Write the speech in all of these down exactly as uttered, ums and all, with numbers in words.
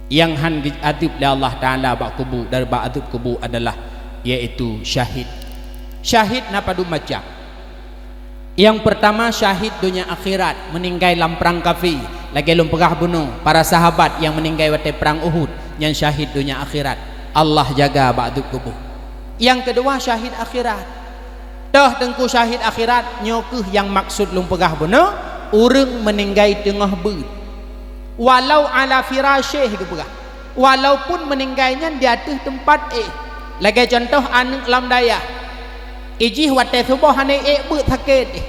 Nyang han geuadeueb lé Allah Taala bak kubu, dari bak adeueb kubu adalah, yaitu syahid. Syahid na padum macam. Nyang peurtama, syahid donya akhirat, meuninggai lam prang kafé. Lagée lôn peugah bunoe, para sahabat nyang meuninggai watée prang Uhud, nyan syahid donya akhirat. Allah jaga bak adeueb kubu. Nyang keudua, syahid akhirat. Toh teungku, syahid akhirat, nyoe kheueh nyang maksud lôn peugah bunoe, ureuëng meuninggai teungoh beuet. Walau ala firasyih geupeugah. Walaupun meuninggai nyan di ateueh teumpat éh. Lagée cuntoh aneuëk lam dayah. Ijih watée suboh hana ék beuet sakét éh.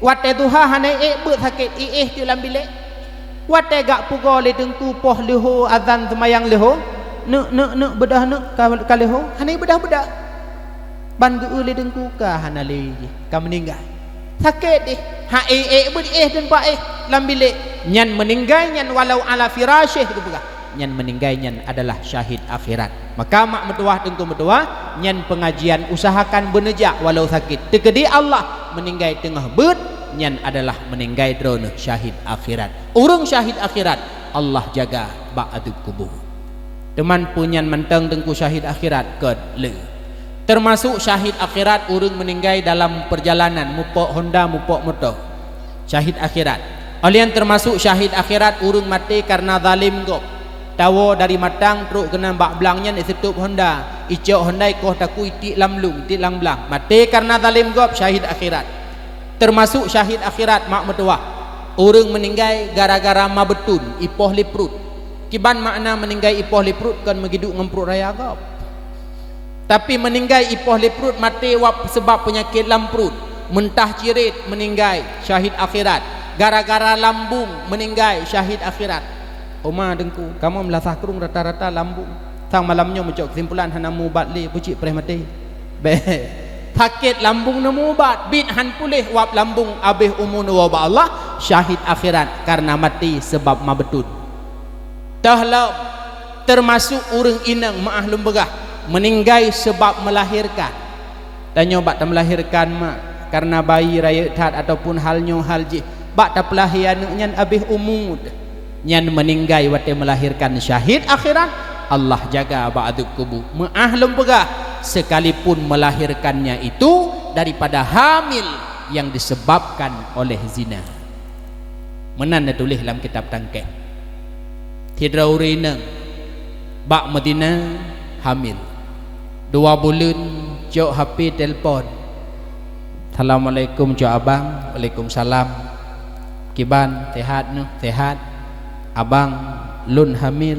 Watée duha hana ék beuet sakét, iéh teuk lam bilék. Watée gak pugoe lé teungku poh leuho azan seumayang leuho, neuk, neuk, neuk, beudôh neuk ka, ka leuho, hana beudôh-beudôh. Ban geu-eu lé teungku ka hana lé jih, ka meuninggai. Sakét éh, ha ék, ék beuet éh teumpat éh lam bilék. Nyan meuninggai nyan walau ala firasyih geupeugah. Nyan meuninggai nyan adalah syahid akhirat. Maka mak meutuwah, teungku meutuwah, nyan peungajian usahakan beuneujak walau sakét. Teukeudi Allah, meuninggai teungoh beuet, nyan adalah meuninggai droeneueh syahid akhirat. Ureuëng syahid akhirat, Allah jaga bak adeueb kubu. Teuma peue nyan mantong teungku syahid akhirat? Kon le. Teumasok syahid akhirat ureuëng meuninggai dalam peurjalanan, mupok honda, mupok moto. Syahid akhirat. Óh lheueh nyan teumasok syahid akhirat ureuëng maté kareuna zalém gob. Tawoe dari Matang trok keunan bak blang nyan, iseutôb honda, icok honda, ikoh takue, itiek lam lông, itiek lam blang. Maté kareuna zalém gob, syahid akhirat. Teumasok syahid akhirat mak meutuwah, ureuëng meuninggai gara-gara ma beutôn, ipoh lé pruet. Kiban makna meuninggai ipoh lé pruet? Kon meugiduek ngon pruet raya gob. Tapi meuninggai ipoh lé pruet, maté wab seubab peunyakét lam pruet, meuntah cirét meuninggai, syahid akhirat. Gara-gara lambung meuninggai, syahid akhirat. Oma teungku, kamoe meulasah krueng rata-rata lambung. Sang malam nyoe meucok keusimpulan hana mubat lé, pucit preh maté. Bék. Sakét lambung neumubat, bit han puléh wab lambung, abéh umu neuwoe bak Allah, syahid akhirat kareuna maté seubab ma beutôn. Toh lom, teumasok ureuëng inong, meuáh lôn peugah, meuninggai seubab meulahérkan. Tanyoe bak tameulahérkan mak, kareuna bayi rayeuk that ataupun hal nyoe hal jih, bak tapeulahé aneuëk nyan abéh umu, nyan meuninggai watée meulahérkan, syahid akhirat, Allah jaga bak adeueb kubu. Meuáh lôn peugah, sekalipun meulahérkannya itu daripada hamil yang disebabkan oleh zina. Meunan neutuléh lam kitab tangkèb. Sidroe ureuëng inong bak Madinah hamil. Dua buleuen cok H P telepon. "Assalamualaikum, cok abang." "Waalaikumsalam." "Kiban, sehat neuh?" "Sehat." "Abang, lôn hamil."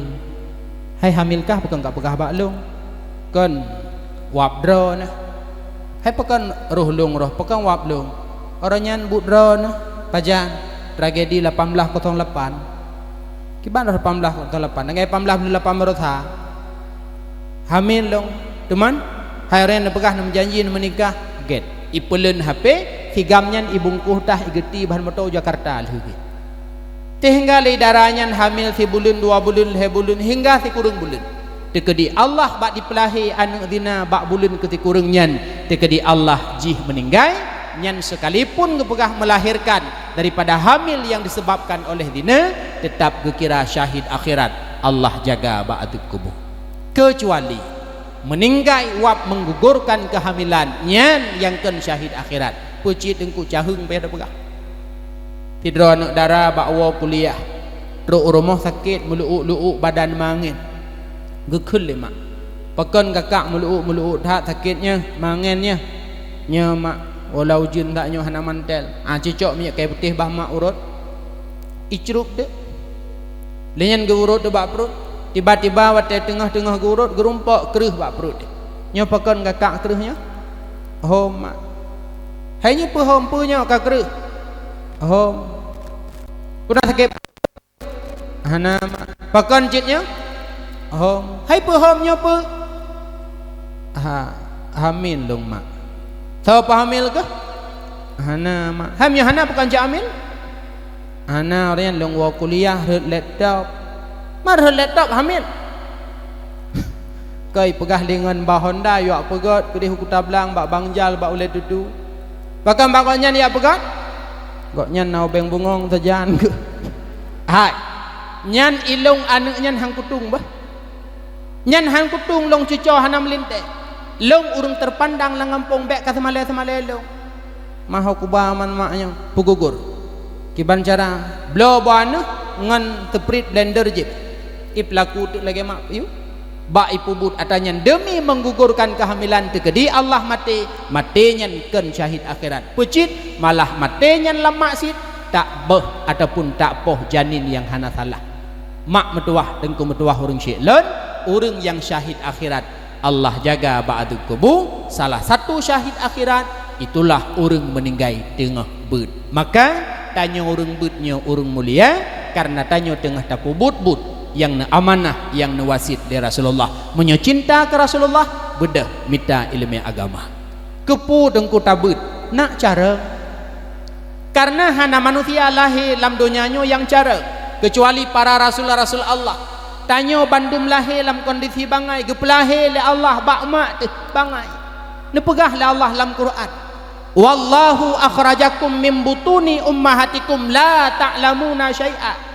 "Hai hamil kah, pakon kapeugah bak lôn?" "Kon wab droeneuh." "Hai pakon roh lôn roh, pakon wab lôn?" "Uroe nyan buet droeneuh." "Pajan?" "Tragedi lapan belas kosong lapan." "Kiban roh lapan belas kosong lapan?" "Nanggai lapan belas lapan baroesa." "Hamil lôn." "Teuma hai uroe nyan neupeugah neumeujanji neumeunikah." Gét. Ipeulon H P, si GAM nyan ibungkôh tah, igeuti ban moto u Jakarta lheueh gét. Sehingga lé dara nyan hamil sibuleuen, dua buleuen, lhée buleuen, hingga sikureueng buleuen. Teukeudi Allah bak dipeulahé aneuëk zina bak buleuen keu sikureueng nyan, teukeudi Allah jih meuninggai, nyan sekalipun geupeugah meulahérkan daripada hamil nyang disebabkan oleh zina, teutap geukira syahid akhirat, Allah jaga bak ateueh kubu. Keucuali meuninggai wab menggugurkan keuhamilan, nyan nyang kon syahid akhirat. Peue cit teungku caheueng payah tapeugah. Sidroe aneuëk dara bak woe kuliah, trok u rumoh sakét, meuluuk-luuk badan mangen. Geukheun lé mak, "Pakon kakak meuluuk-meuluuk that sakét nyoe, mangen nyoe?" "Nyoe mak, woe lam ujeuen that nyoe hana mantèl." "Ah, cicok minyeuk kayée putéh bah mak urot." Icrup teuk. Lé nyan geuurot teuk bak pruet. Tiba-tiba watée teungoh-teungoh geuurot, geurumpok kreueh bak pruet. "Nyoe pakon kakak kreueh nyoe?" "Hom mak." "Hai nyoe peuhom, peue nyoe ka kreueh?" "Hom." "Peue na sakét?" "Hana mak." "Pakon cit nyoe?" "Hom." "Hai peuhom nyoe peue?" "Ha, hamil lôn mak." "Soe peuhamil keuh?" "Hana mak." "Hai meunyoe hana, pakon cit hamil?" "Hana, uroe nyan lôn woe kuliah rhot laptop." "Ma rhot laptop hamil?" "Keu ipeugah lé ngon bah Honda, yuak peugét keudeh u Kuta Blang bak Bang Jal bak ulée tutu." "Pakon bak gobnyan jak peugét?" "Gobnyan na ubeng bungöng sajan." "Hai, Nyan ilông aneuk nyan han kutueng bah. Nyan han kutueng lông cucoe hana meulintèe. Lông ureueng teupandang lam gampông bèk ka seumalée-seumalée lông. Maho kuba man mak nyoe peugugor. Kiban cara, bloe boh aneuk ngon seuprit blender jép. Ipeulaku teuk lagèe mak piôh. Bak ipeubuet atra nyan demi menggugurkan kehamilan teukeudi Allah maté, maté nyan kon syahid akhirat. Peucit malah maté nyan lam maksiet, tak beuh ataupun tak poh janin nyang hana salah. Mak meutuwah, teungku meutuwah ureueng syik lôn, ureueng nyang syahid akhirat, Allah jaga bak adeueng kubu, salah satu syahid akhirat, itulah ureueng meuninggai teungoh beuet. Maka, tanyoe ureueng beuet nyoe ureueng mulia, kareuna tanyoe teungoh tapeubuet buet nyang neuamanah, nyang neuwasiet lé Rasulullah. Meunyoe cinta keu Rasulullah, beudôh mita ileumèe agama. Keupeue teungku tabeuet? Nak carông. Kareuna hana manusia lahé lam donya nyoe nyang carông, keucuali para rasul-rasul Allah. Tanyoe bandum lahé lam kondisi bangai, geupeulahé lé Allah bak mak teuh bangai. Neupeugah lé Allah lam Quran, "Wallahu akhrajakum min butuni ummahatikum la ta'lamuna syai'a."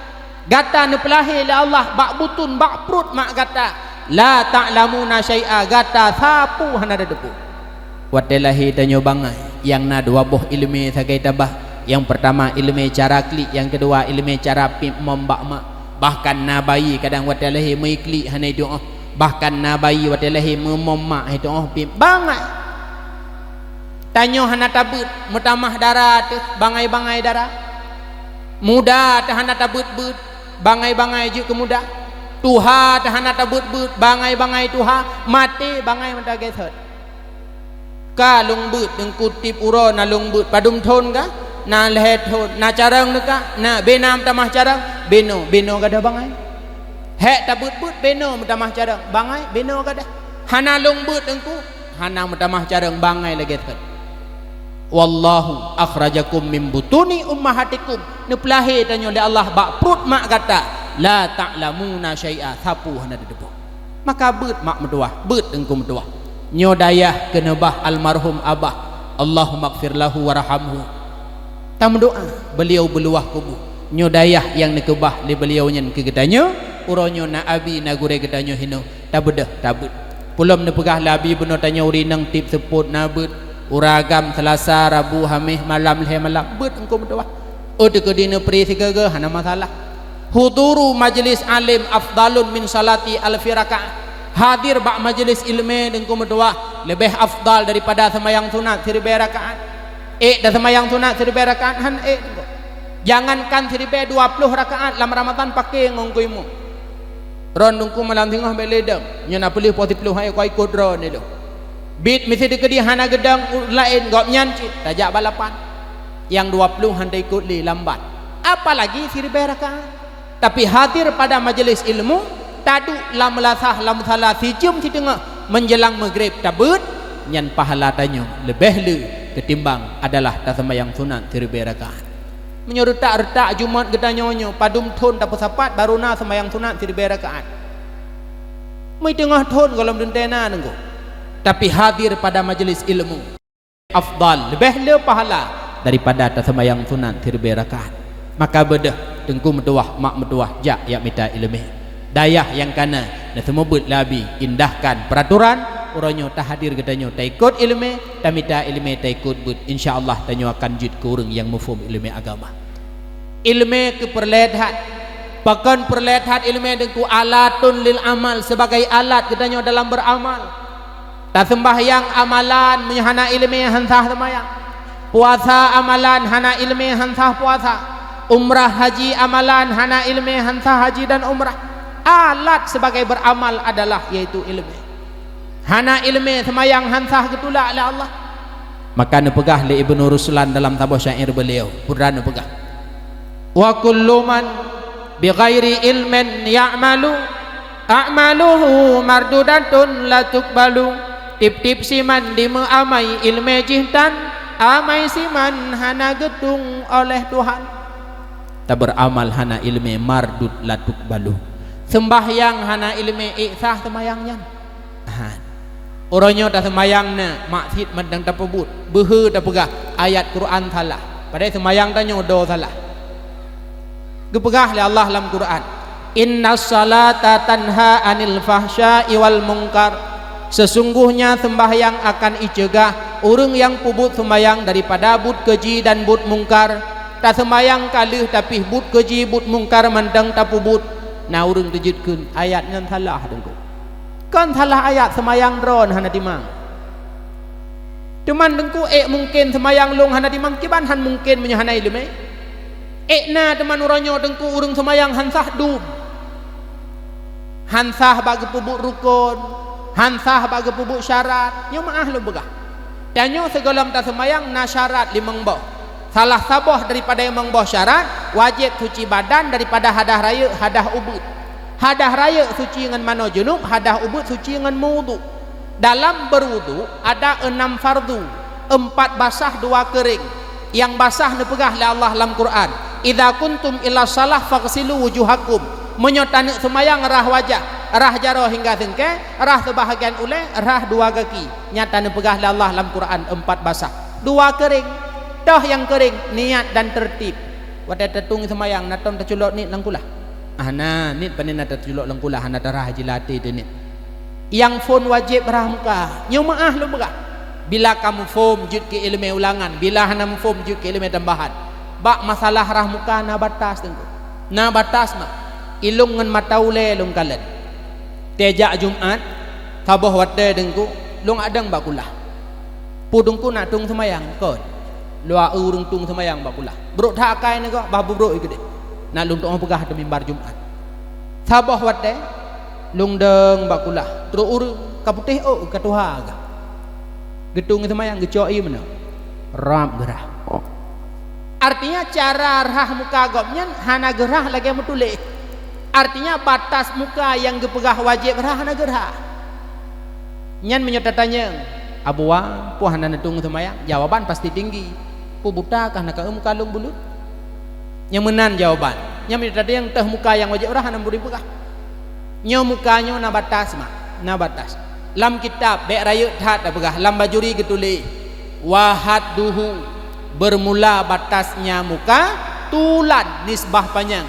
Gata neupeulahé lé Allah bak butôn, bak pruet mak gata. "La ta'lamuna syai'a," gata sapeue hana tateupeue. Watèe lahé tanyoe bangai, nyang na dua boh ileumèe sagai tabah. Nyang peurtama ileumèe cara klik, nyang keudua ileumèe cara piep mom bak mak. Bahkan na bayi kadang watèe lahé meuiklik hana itu'oh. Bahkan na bayi watèe lahé meumom mak itu'oh piep. Bangai. Tanyoe hana tabeuet, meutamah dara teuh, bangai-bangai dara. Muda teuh hana tabeuet-beuet, bangai-bangai jeuet keu muda. Tuha teuh hana tabeuet-beuet, bangai-bangai tuha. Maté bangai meuta gét thot. Ka lôn beuet, teungku tiep uroe na lôn beuet, padum thon ka? Na lhèe thon. Na carông teuh ka? Na. Bèk na meutamah carông? Bèk noe, bèk noe gadoh bangai. Hèk tabeuet-beuet, bèk noe meutamah carông. Bangai, bèk noe gadoh. Hana lôn beuet, teungku. Hana meutamah carông, bangai lagèe thot. "Wallahu akhrajakum min butuni ummahatikum." Neupeulahé tanyoe lé Allah bak pruet mak gata. "La ta'lamuna syai'a," sapeue hana tateupeue. Maka beuet mak meutuwah, beuet teungku meutuwah. Nyoe dayah keuneubah almarhum abah, Allahummaghfir lahu warhamhu. Tameudoa, beuliau beuluwah kubu. Nyoe dayah nyang neukeubah lé beuliau nyan keu geutanyoe, uroe nyoe na abi na gurèe geutanyoe hinoe. Tabeudôh, tabeuet. Peulom neupeugah lé abi bunoe tanyoe ureueng inong tiep seupôt na beuet, uroe agam Seulasa, Rabu, Haméh, malam lhèe malam, beuet teungku meutuwah. Oh, teukeudi neupri sigoe-goe hana masalah. Huduru majlis alim afdalun min salati alfi rakaat. Hadir bak majlis ileumèe teungku meutuwah leubeh afdal daripada seumayang sunat siribèe rakaat. Ék taseumayang sunat siribèe rakaat? Han ék teungku. Jangankan siribèe, dua ploh rakaat lam Ramadhan paké ngon geuimeum. Ron teungku malam singoh bèk lé dong, nyoe na peuleueh poh siploh hai ka ikot droeneuh lôn. Bit miseue teukeudi hana geudong ureueng laén, gobnyan cit tajak balapan. Nyang dua ploh han taikot lé lambat. Apalagi siribèe rakaat. Tapi hadir pada majelis ilmu, taduek lam meulasah lam musala sijeuem siteungoh menjelang maghrib tabeuet, nyan pahala tanyoe leubeh le ketimbang adalah taseumayang sunat siribèe rakaat. Meunyoe reutak-reutak Jumat geutanyoe nyoe, padum thon tapeusapat barô na seumayang sunat siribèe rakaat. Meuteungoh thon gohlom teuntèe na teungku, tapi hadir pada majelis ilmu, afdal, leubeh le pahala daripada taseumayang sunat siribèe rakaat. Maka beudôh, teungku meutuwah, mak meutuwah, jak yak mita ileumèe. Dayah nyang kana neuseumeubeuet lé abi, indahkan peuraturan, uroe nyoe tahadir geutanyoe taikot ileumèe, tamita ileumèe taikot beuet. Insya Allah tanyoe akan jeuet keu ureueng nyang muphom ileumèe agama. Ileumèe keu peureulèe that. Pakon peureulèe that ileumèe teungku? Alatun lil amal, sebagai alat geutanyoe dalam beuramal. Taseumbahyang amalan, meunyoe hana ileumèe han sah seumayang. Puasa amalan, hana ileumèe han sah puasa. Umrah haji amalan, hana ileumèe han sah haji dan umrah. Alat sebagai beramal adalah yaitu ileumèe. Hana ileumèe seumayang han sah geutulak lé Allah. Maka neupeugah lé Ibnu Ruslan dalam saboh syair beuliau, peue neupeugah, "Wa kullu man bi ghairi ilmin ya'malu, a'maluhu mardudatun la tuqbalu." Tiep-tiep siman dimeuamai ileumèe jih tan, amai siman hana geutung oleh Tuhan. Tabeuramal hana ileumèe, mardud la tuqbalu. Seumbahyang hana ileumèe, ék sah seumayang nyan? Han. Uroe nyoe taseumayang na, maksiet mantong tapeubuet. Beuhe tapeugah ayat Quran salah, padahai seumayang tanyoe do salah. Geupeugah lé Allah lam Quran, "Innas salata tanha 'anil fahsya'i wal munkar." Sesungguhnya sembahyang akan iceugah ureuëng nyang peubuet seumayang daripada buet keuji dan buet mungkar. Taseumayang ka lheueh, tapi buet keuji, buet mungkar mantong tapeubuet. Na ureuëng teujeuet kheun, "Ayat nyan salah, Teungku." Kon salah ayat, seumayang droe hana timang. Teuma Teungku, ék mungken seumayang lôn hana timang, kiban han mungken meunyoe hana iéleumé? Ék na teuma uroe nyoe Teungku ureuëng seumayang han sah dum. Han sah bak geupeubuet rukon, han sah bak geupeubuet syarat, nyoe meuáh lôn peugah. Tanyoe sigohlom taseumayang na syarat limong boh. Salah saboh daripada limong boh syarat, wajéb suci badan daripada hadah rayeuk, hadah ubeut. Hadah rayeuk suci ngon manoe junub, hadah ubeut suci ngon meuwudhu. Dalam berwudhu ada enam fardu, empat basah, dua keuréng. Nyang basah neupeugah lé Allah lam Quran, "Idza kuntum ila shalah faghsilu wujuhakum." Meunyoe taneuk seumayang rhah wajah, rhah jaroe hingga seungkée, rhah seubahagian ulée, rhah dua gaki. Nyan taneuk peugah lé Allah lam Quran empat basah. Dua keuréng. Toh nyang keuréng, niat dan tertib. Watée tatueng seumayang, na tom taculok niet lam kulah? Ah, na, niet pane na taculok lam kulah, hana tarhah jilaté teuh niet. Nyang phon wajéb rhah muka, nyoe meuáh lôn peugah. Bila ka muphom, jeuet keu iéleumé ulangan, bila hana muphom, jeuet keu iéleumé tambahan. Bak masalah rhah muka na batas, Teungku. Na batas, mak. Ilôn ngon mata ulée lôn kalon. Tée jak Jumat, saboh watée Teungku, lôn adong bak kulah. Peue Teungku na tueng seumayang? Kon. Lôn ureuëng tueng seumayang bak kulah. Brok that akai neugoe, bah beubrok i keudeh. Na lôn tueng peugah di mimbar Jumat. Saboh watée, lôn dong bak kulah. Trok ureuëng, ka putéh ôk, ka tuha gah. Geutueng seumayang, geucok ié meunoe. Rab geurhah. Artinya, cara rhah muka gobnyan hana geurhah lagée meutuléh. Artinya, batas muka nyang geupeugah wajéb rhah hana geurhah. Nyan meunyoe tatanyong, "Abuwa, peue hana neutueng seumayang?" Jawaban pasti tinggi. "Peue buta kah na ka muka lôn buleuen?" Nyang meunan jawaban. Nyan meunyoe tatanyong teuh muka nyang wajéb rhah hana meubri peugah. Nyoe muka nyoe na batas, mak. Na batas. Lam kitab, bék rayeuk that tapeugah, lam Bajuri geutuléh, "Wa hadduhu," bermula batasnya muka, "tulan," nisbah panyang,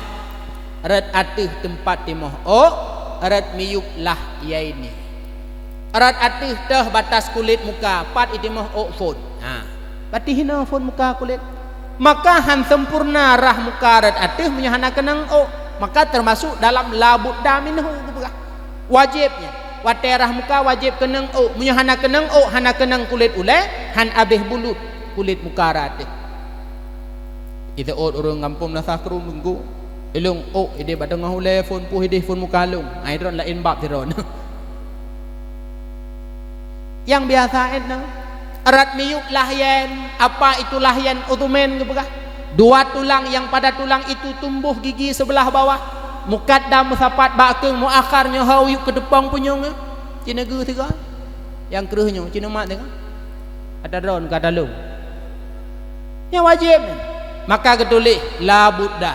"rot ateueh teumpat timoh ôk, rot miyub lahyaini." Rot ateueh teuh batas kulét muka, pat itimoh ôk phon. Ha. Berarti hinoe phon muka kulét. Maka han sempurna rhah muka rot ateueh meunyoe hana keunong ôk. Maka teumasok dalam la budda minhu geupeugah. Wajéb nyan. Watée rhah muka wajéb keunong ôk. Meunyoe hana keunong ôk, hana keunong kulét ulée, han abéh bulut kulét muka rot ateueh. Iteuôt ureuëng gampông meunasah krueng Teungku, ilôn ôk idéh bak teungoh ulée phon, peue idéh phon muka lôn. Ai droen laén bab sidroe. Nyang biasa étna, rot miyub lahyain, apa itu lahyain, udhumain geupeugah. Dua tulang yang pada tulang itu tumbuh gigi sebelah bawah, mukaddam meusapat bak keueng, muakhar nyoe ho yub keuteupông punyueng, eh. Ci neugeu sigoe. Nyang kreueh nyoe, ci neumat sigoe. Ata droen ka talông. Nyan wajéb nyan. Maka geutuléh, la budda.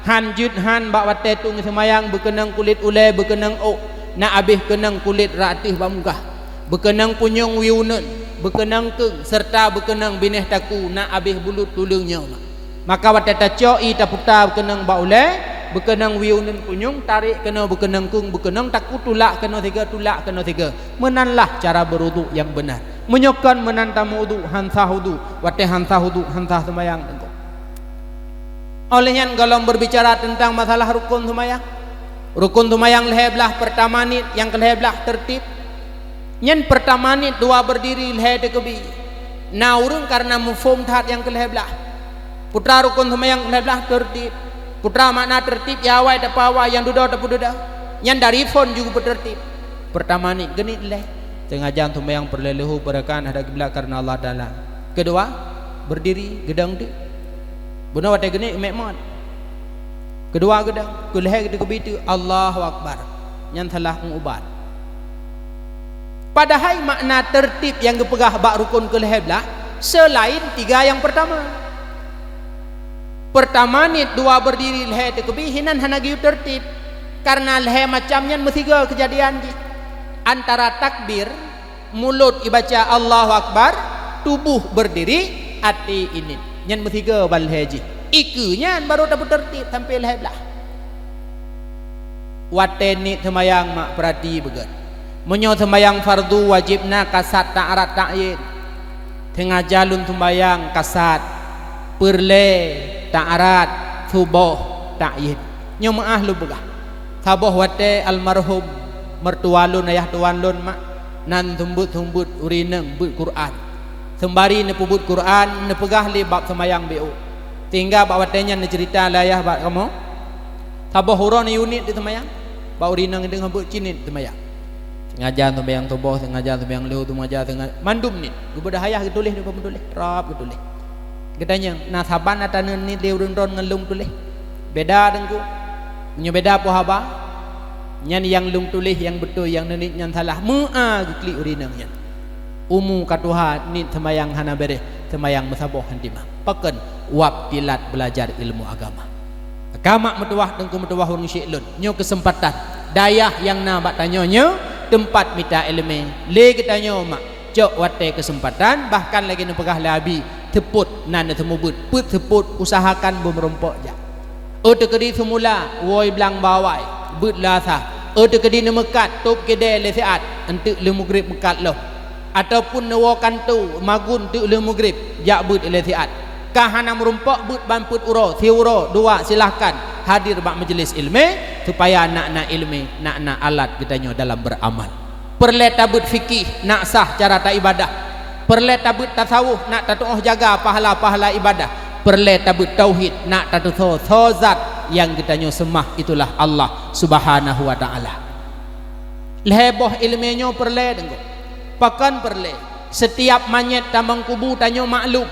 Han jeuet han bak watée tueng seumayang beukeunong kulét ulée, beukeunong ôk, na abéh keunong kulét rot ateueh bak muka. Beukeunong punyueng wie uneuen, beukeunong keueng, seureuta beukeunong binéh takue, na abéh bulut tuleueng nyoe. Maka watée tacok ié taputa beukeunong bak ulée, beukeunong wie uneuen punyueng, tarék keunoe beukeunong keueng, beukeunong takue tulak keunoe sigoe, tulak keunoe sigoe. Meunan lah cara berwudhu nyang beuna. Meunyoe kon meunan tameuwudhu, han sah wudhu. Watée han sah wudhu, han sah seumayang Teungku. Óh lheueh nyan gohlom berbicara teuntang masalah rukon seumayang. Rukon seumayang lhée blaih, peurtama niet, nyang keulhée blaih teurtib. Nyan peurtama niet, dua berdiri, lhée teukeubie. Na ureuëng kareuna muphom that nyang keulhée blaih. Peue teuma rukon seumayang keulhée blaih teurtib. Peue teuma makna teurtib, nyang awai tapeuawai, nyang dudoe tapeududoe. Nyan dari phon ju geupeuteurtib. Peurtama niet, geuniet lhée. Seungaja seumayang peureulée leuhô beurakan hadap kiblat kareuna Allah Taala. Keudua, berdiri, geudong teuk. Bunoe watée geuniet, meuék mot. Keudua geudong, keulhée teukeubie teuk, Allahu Akbar. Nyan salah meuubat. Padahai makna teurtib nyang geupeugah bak rukon keulhée blaih seulaén tiga nyang peurtama. Peurtama niet, dua berdiri, lhée teukeubie, hinan hana geuyue teurtib, kareuna lhée macam nyan meusigoe keujadian jih. Antara takbir, mulod ibaca Allahu Akbar, tuboh berdiri, até niet. Nyan meusigoe ban lhée jih. Ikeue nyan barô tapeuteurtib sampoe lhée blaih. Watée niet seumayang mak peurati beugét. Meunyoe seumayang fardu wajéb na kasat ta'arat ta'yin. Teungaja lôn seumayang kasat, peureulée ta'arat, suboh ta'yin. Nyoe meuáh lôn peugah. Saboh watée almarhum meurtua lôn, ayah tuwan lôn mak, nan seumbeuet-seumbeuet ureuëng inong beuet Qur'an. Seumbari neupeubuet Qur'an, neupeugah lé bab seumayang B O. Sehingga bak watée nyan neuceurita lé ayah bak kamoe, saboh uroe neuyue niet di seumayang, bak ureuëng inong deungon beuet cit niet seumayang. Teungaja seumayang suboh, teungaja seumayang leuhô, teungaja, teunga-, mandum niet. Geubeudôh ayah geutuléh, di bak meutuléh, rab geutuléh. Geutanyong, na saban ata neuniet lé ureuëng droe ngon lôn tuléh? Beda Teungku. Meunyoe beda peue haba, nyan nyang lôn tuléh nyang beutôi, nyang neuniet nyan salah. Meuáh geuklik ureuëng inong nyan. Umu ka tuha, niet seumayang hana béréh, seumayang meusaboh han timang. Pakon? Wab kilat beulajar ilmu agama. Ka mak meutuwah, Teungku meutuwah, ureuëng syik lôn. Nyoe keuseumpatan. Dayah nyang na bak tanyoe nyoe teumpat mita iéleumé. Lé geutanyoe mak, cok watée keuseumpatan, bahkan lagée neupeugah lé Abi, seupôt na neuseumeubeuet, peuet seupôt, usahakan beumeurumpok jak. Oh teukeudi seumula, woe blang bawai, beuet lheuh asa. Oh teukeudi neumeukat, tôb keudée lé siat, eunteuk lheuh mugrib meukat lom. Ataupun neuwoe kantô magun teuk lheuh mugrib, jak beuet ilée siat. Ka hana meurumpok, beuet ban peuet uroe, siuroe, dua, silahkan hadir bak majelis iéleumé, supaya na na iéleumé, na na alat geutanyoe dalam beuramal. Peureulée tabeuet fikih, nak sah cara taibadah. Peureulée tabeuet tasawuf, nak tatuoh jaga pahala-pahala ibadah. Peureulée tabeuet tauhid, nak tateusoe soe zat nyang geutanyoe seumah, itulah Allah Subhanahu wa Ta'ala. Lhée boh iéleumé nyoe peureulée Teungku. Pakon peureulée? Seutiap manyét tamong kubu tanyoe maklum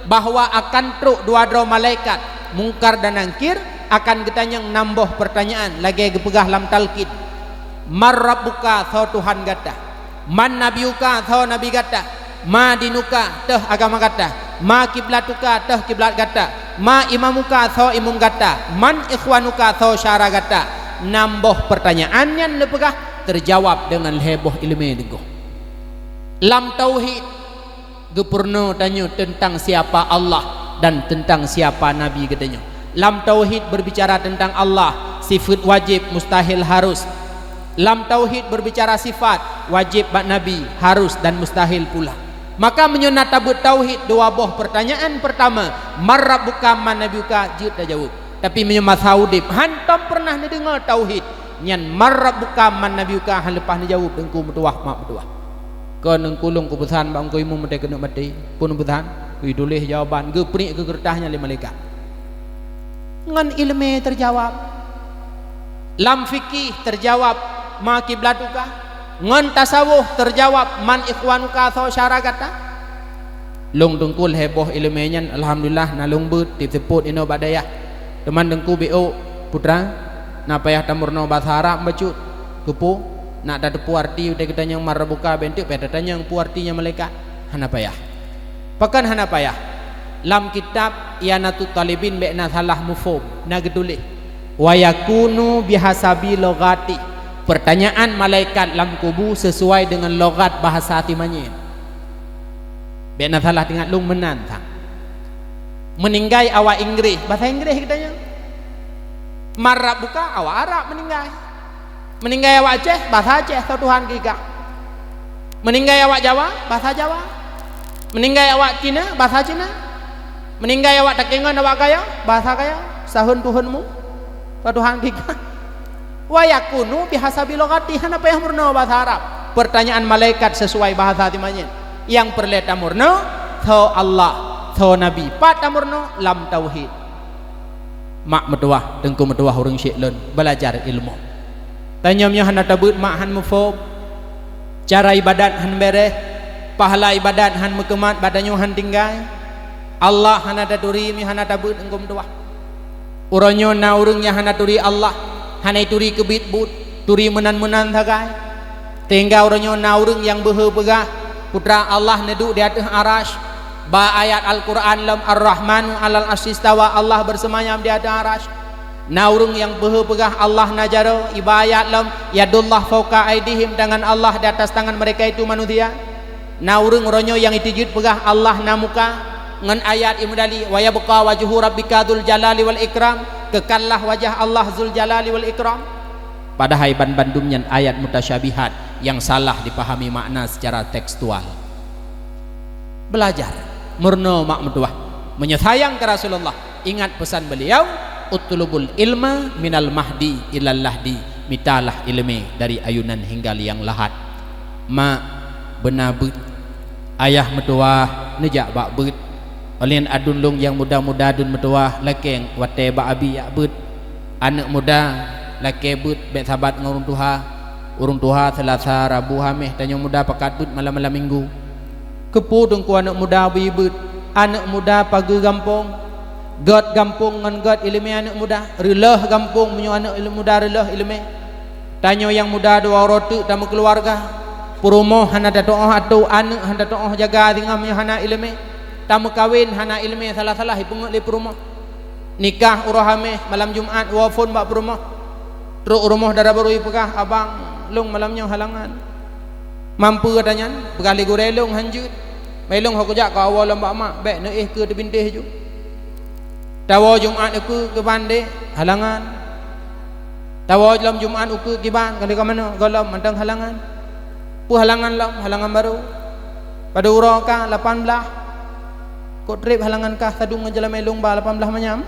bahwa akan trok dua droe malaikat, Mungkar dan Nangkir, akan geutanyong nam boh peurtanyaan lagée geupeugah lam talqin, "Man rabbuka, soe Tuhan gata? Man nabiyuka, soe nabi gata? Ma dinuka, teuh agama gata? Ma kiblatuka, teuh kiblat gata? Ma imamuka, soe imum gata? Man ikhwanuka, soe syara gata?" Nam boh peurtanyaan nyan neupeugah teujawab deungon lhée boh iéleumé Teungku. Lam tauhid, geupeurunoe tanyoe teuntang siapa Allah dan teuntang siapa Nabi geutanyoe. Lam tauhid beurbicara teuntang Allah, sifeuet wajéb, mustahil, harus. Lam tauhid beurbicara sifat, wajéb bak Nabi, harus dan mustahil pula. Maka meunyoe na tabeuet tauhid, dua boh peurtanyaan, peurtama, "Man rabbuka, man nabiyuka?" jeuet tajaweueb. Tapi meunyoe masa udeb hantom peureunah neudeungoe tauhid, nyan "Man rabbuka, man nabiyuka" han leupah neujaweueb Teungku meutuwah, mak meutuwah. Kon Teungku lôn kupeusan bak Teungku Imum watée keuneuk maté, peue neupeusan, geuyue tuléh jawaban, geupriek keu keureutah nyan lé malaikat. Ngon iéleumé teujawab. Lam fikih teujawab, "Ma kiblatuka." Ngon tasawuf teujawab, "Man ikhwanuka, soe syara gata?" Lôn Teungku lhée boh iéleumé nyan, alhamdulillah, na lôn beuet tieb seupôt inoe bak dayah. Teuma Teungku B O, putra, na payah tameurunoe basa Arab bacut. Keupeue? Nak tateupeue arti watée geutanyong "Man rabbuka", bék teuk payah tatanyong peue arti nyan malaikat. Hana payah. Pakon hana payah? Lam kitab I'anatut Thalibin bék na salah muphom, na geutuléh, "Wa yakunu bihasabi lughati." Peurtanyaan malaikat lam kubu sisuai deungon lughat bahasa Timanyén. Bék na salah teuingat lôn meunan sang. Meuninggai awak Inggréh, bahasa Inggréh geutanyoe. "Man rabbuka", awak Arab meuninggai. Meuninggai awak Aceh, bahasa Aceh, "Soe Tuhan keu ikah?" Meuninggai awak Jawa, bahasa Jawa. Meuninggai awak Cina, bahasa Cina. Meuninggai awak Takengon, awak Gayo, bahasa Gayo. "Sahon tuhonmu?" "Soe Tuhan keu ikah?" "Wa yakunu bihasabi lughati", hana payah meurunoe basa Arab. Peurtanyaan malaikat sisuai bahasa Timanyén. Nyang peureulée tameurunoe, soe Allah, soe Nabi. Pat tameurunoe? Lam tauhid. Mak meutuwah, Teungku meutuwah, ureuëng syik lôn, beulajar ilmu. Tanyoe meunyoe hana tabeuet, mak han muphom. Cara ibadat han béréh, pahala ibadat han meukeumat, bak tanyoe han tinggai. Allah hana taturi meunyoe hana tabeuet, Teungku meutuwah. Uroe nyoe na ureuëng nyang hana turi Allah, hana turi keubiet buet, turi meunan-meunan sagai. Sehingga uroe nyoe na ureuëng nyang beuhe peugah, Putra Allah neuduek di ateueh Arasy. Bak ayat Al-Qur'an lom, "Ar-Rahmanu 'alal 'arsy istawa", Allah bersemayam di ateueh Arasy. Na ureuëng nyang beuhe peugah Allah na jaroe, iba ayat lom, "Yadullah fauqa aidihim", tangan Allah di atas tangan mereka itu manusia. Na ureuëng uroe nyoe nyang jiteubiet peugah Allah na muka, ngon ayat imeudali, "Wa yabqa wajhu rabbika dzul jalali wal ikram", kekallah wajah Allah Dzul Jalali wal Ikram. Padahai banbandum nyan ayat mutasyabihat nyang salah dipahami makna secara tekstual. Belajar, meurunoe mak meutuwah. Meunyoe sayang keu Rasulullah, ingat pesan beliau, "Utlubul ilma minal mahdi ilal lahdi." Mitalah ileumé dari ayunan hingga liang lahat. Mak, beuna beuet. Ayah meutuwah neujak bak beuet. Óh lheueh nyan aduen lôn nyang muda-muda dun meutuwah, lakée watée bak abi jak beuet. Aneuëk muda, lakée beuet bék sabat ngon ureuëng tuha. Ureuëng tuha Seulasa, Rabu, Haméh, tanyoe muda pakat beuet malam-malam Minggu. Keupeue teungku aneuëk muda bri beuet? Aneuëk muda pageue gampông. Gét gampông ngon gét ileumé aneuëk muda. Reuloh gampông meunyoe aneuëk muda reuloh ileumé. Tanyoe nyang muda dua uroe teuk tameukeuluwarga. Peurumoh hana tatuoh atô, aneuëk hana tatuoh jaga singoh meunyoe hana ileumé. Tameukawen hana ileumé, salah-salah ipeungeut lé peurumoh. Nikah uroe Haméh, malam Jumat woe phon bak peurumoh. Trok u rumoh dara barô ipeugah, "Abang, lôn malam nyoe halangan." "Mampu?" gata nyan, peugah lé gurée, "Lôn hanjeuet." "Bah lôn ho kujak keu awoe lom bak mak, bék neuéh keue teubintéh ju." Tawoe Jumat ukeue kiban deh, halangan. Tawoe lom Jumat ukeue kiban, kali ka manoe gohlom mantong halangan. Peue halangan lom? Halangan barô. Padub uroe ka lapan blaih. Kok treb halangan kah sadum ngon jalamé lôn ba lapan blaih manyam?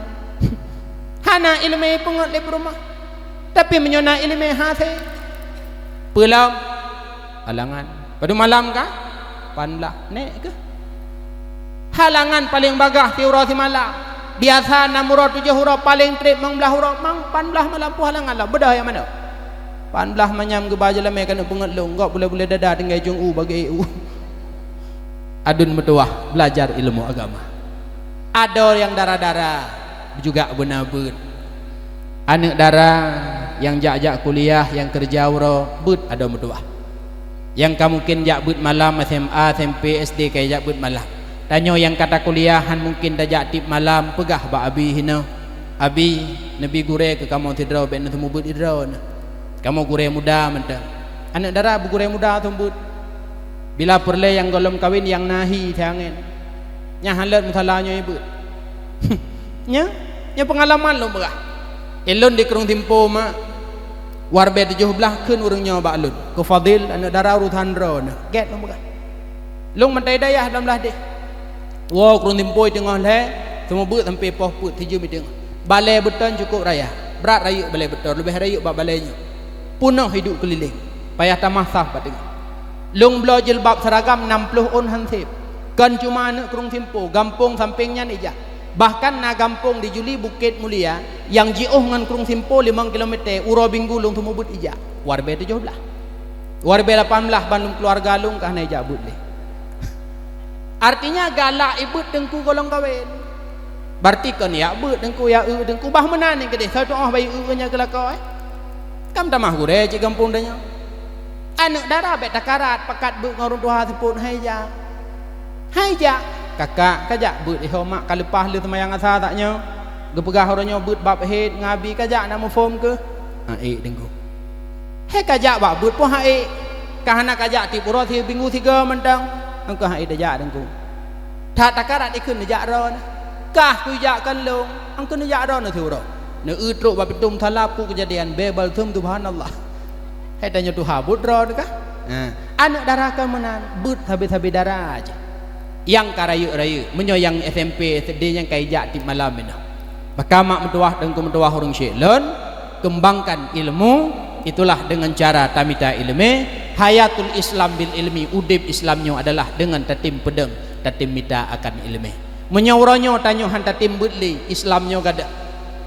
Hana ileumé peungeut lé peurumoh. Tapi meunyoe na ileumé hase. Peue lom? Halangan. Padub malam ka? Lapan blaih. Nék keuh. Halangan paleng bagaih siuroe simalam. Biasa nam uroe tujoh uroe, paleng treb limong blaih uroe, mang lapan blaih malam peue halangan lom. Beudôh nyang manoe? Lapan blaih manyam geuba jalamé keuneuk peungeut lôn, gob bulée-bulée dada tinggai jong u bagi u. Aduen meutuwah, belajar ilmu agama. Adoe nyang dara-dara juga beuna beuet. Aneuëk dara nyang jak-jak kuliah, nyang keureuja uroe, beuet adoe meutuwah. Nyang ka mungken jak beuet malam, S M A, S M P, S D ka jak beuet malam. Tanyoe nyang ka takuliah han mungken tajak tieb malam, peugah bak abi hinoe, "Abi, neubi gurée keu kamoe sidroe bék neuseumeubeuet sidroe neuh. Kamoe gurée muda mantong." Aneuëk dara beugurée muda seumeubeuet. Bila peureulée nyang gohlom kawen nyang na hi siangén. Nyan han lheueh meusala nyoe beuet. Nyan, nyan peungalaman lôn peugah. Ilôn di Krueng Simpo mak, waribée tujoh blaih kheun ureuëng nyoe bak lôn. Keu Fadil, aneuëk dara urosan droeneuh. Gét lôn peugah. Lôn mantong dayah lam blaih deh. Woe Krueng Simpo teungoh lhée, seumeubeuet sampoe poh peuet sijeuem i teungoh. Balée beuton cukôp raya. Brat rayeuk balée beuton, leubeh rayeuk bak balée nyoe. Peunoh iduek keulileng. Payah tamah saf bak teungoh. Lôn bloe jilbab seuragam nam ploh ôn han seb. Kon cuma aneuëk Krueng Simpo, gampông sampéng nyan ijak. Bahkan na gampông di Juli Bukét Mulia nyang jiôh ngon Krueng Simpo limong kilomète, uroe Minggu lôn seumeubeuet ijak. Waribée tujoh blaih. Waribée lapan blaih bandum keuluwarga lôn ka hana ijak beuet lé. Artinya galak ibeuet teungku gohlom kawen. Berarti kon jak beuet teungku, jak eu teungku, bah meunan nyang keudeh, soe tuoh bayeue eu nyan keu lakoe. Kam tamah gurée cit gampông tanyoe. Aneuëk dara bék takarat pakat beuet ngon ureuëng tuha seupôt, hai jak. Hai jak, kakak, kajak beuet iho mak ka leupah lheueh seumayang asa saat nyoe. Geupeugah uroe nyoe beuet bab hét ngon abi, kajak na muphom keuh. Ha ék teungku. Hai kajak bak beuet peue ha ék. Ka hana kajak tieb uroe si minggu sigoe mantong. Engkeuh ha ék tajak teungku. That takarat ikheun neujak droeneuh. Kah kujak kon lôn, engkeuh neujak droeneuh siuroe. Neueu trok bak pintoe musala peue keujadian, bée balsem subhanallah. Hai tanyoe tuha buet droeneuh kah? Ha. Aneuëk dara kon meunan, beuet sabe-sabe dara jih. Nyang ka rayeuk-rayeuk, meunyoe nyang S M P, S D nyang ka ijak tieb malam inoe. Maka mak meutuwah, teungku meutuwah ureuëng syik lôn, kembangkan ilmu, itulah dengan cara tamita ileumé, hayatul Islam bil ilmi, udeb Islam nyoe adalah dengan tatem peudong, tatem mita akan ileumé. Meunyoe uroe nyoe tanyoe han tatem beuet lé, Islam nyoe gadôh.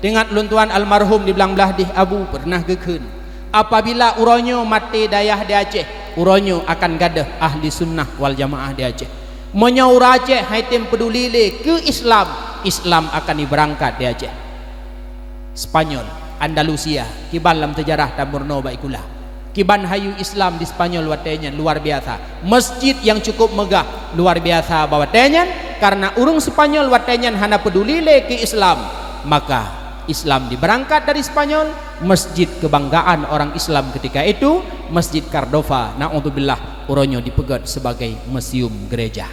Teuingat ulôn tuan almarhum di Blang Blahdeh Abu peureunah geukheun, apabila uroe nyoe maté dayah di Aceh, uroe nyoe akan gadôh ahli sunnah wal jamaah di Aceh. Meunyoe ureuëng Aceh han tem peuduli lé keu Islam, Islam akan ibeurangkat di Aceh. Spanyol, Andalusia, kiban lam seujarah tameurunoe bak sikula. Kiban hayu Islam di Spanyol watée nyan luar biasa. Masjid nyang cukup meugah luar biasa bak watée nyan, kareuna ureuëng Spanyol watée nyan hana peuduli lé keu Islam, maka Islam diberangkat dari Spanyol, masjid kebanggaan orang Islam ketika itu, Masjid Cardova, naudzubillah, uroe nyoe dipeugét sebagai museum gereja.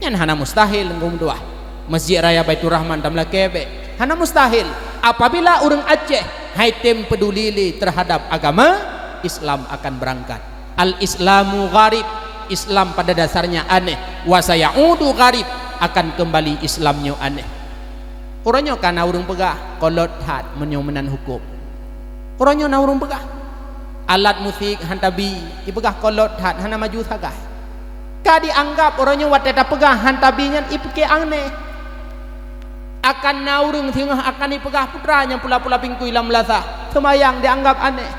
Nyan hana mustahil, teungku meutuwah. Masjid Raya Baiturrahman tameulakée bék. Hana mustahil. Apabila ureuëng Aceh hai tem peuduli lé terhadap agama, Islam akan berangkat. Al-Islamu gharib, Islam pada dasarnya aneh. Wa sayaudu gharib, akan kembali Islam nyoe aneh. Uroe nyoe ka na ureuëng peugah, "Kolot that meunyoe meunan huköm." Uroe nyoe na ureuëng peugah, "Alat musik han tabi," ipeugah, "Kolot that, hana maju sagai." Ka dianggap uroe nyoe watée tapeugah han tabi nyan ipiké aneh. Akan na ureuëng singoh akan ipeugah putra nyang pula-pula pingkui lam melasah, seumayang dianggap aneh.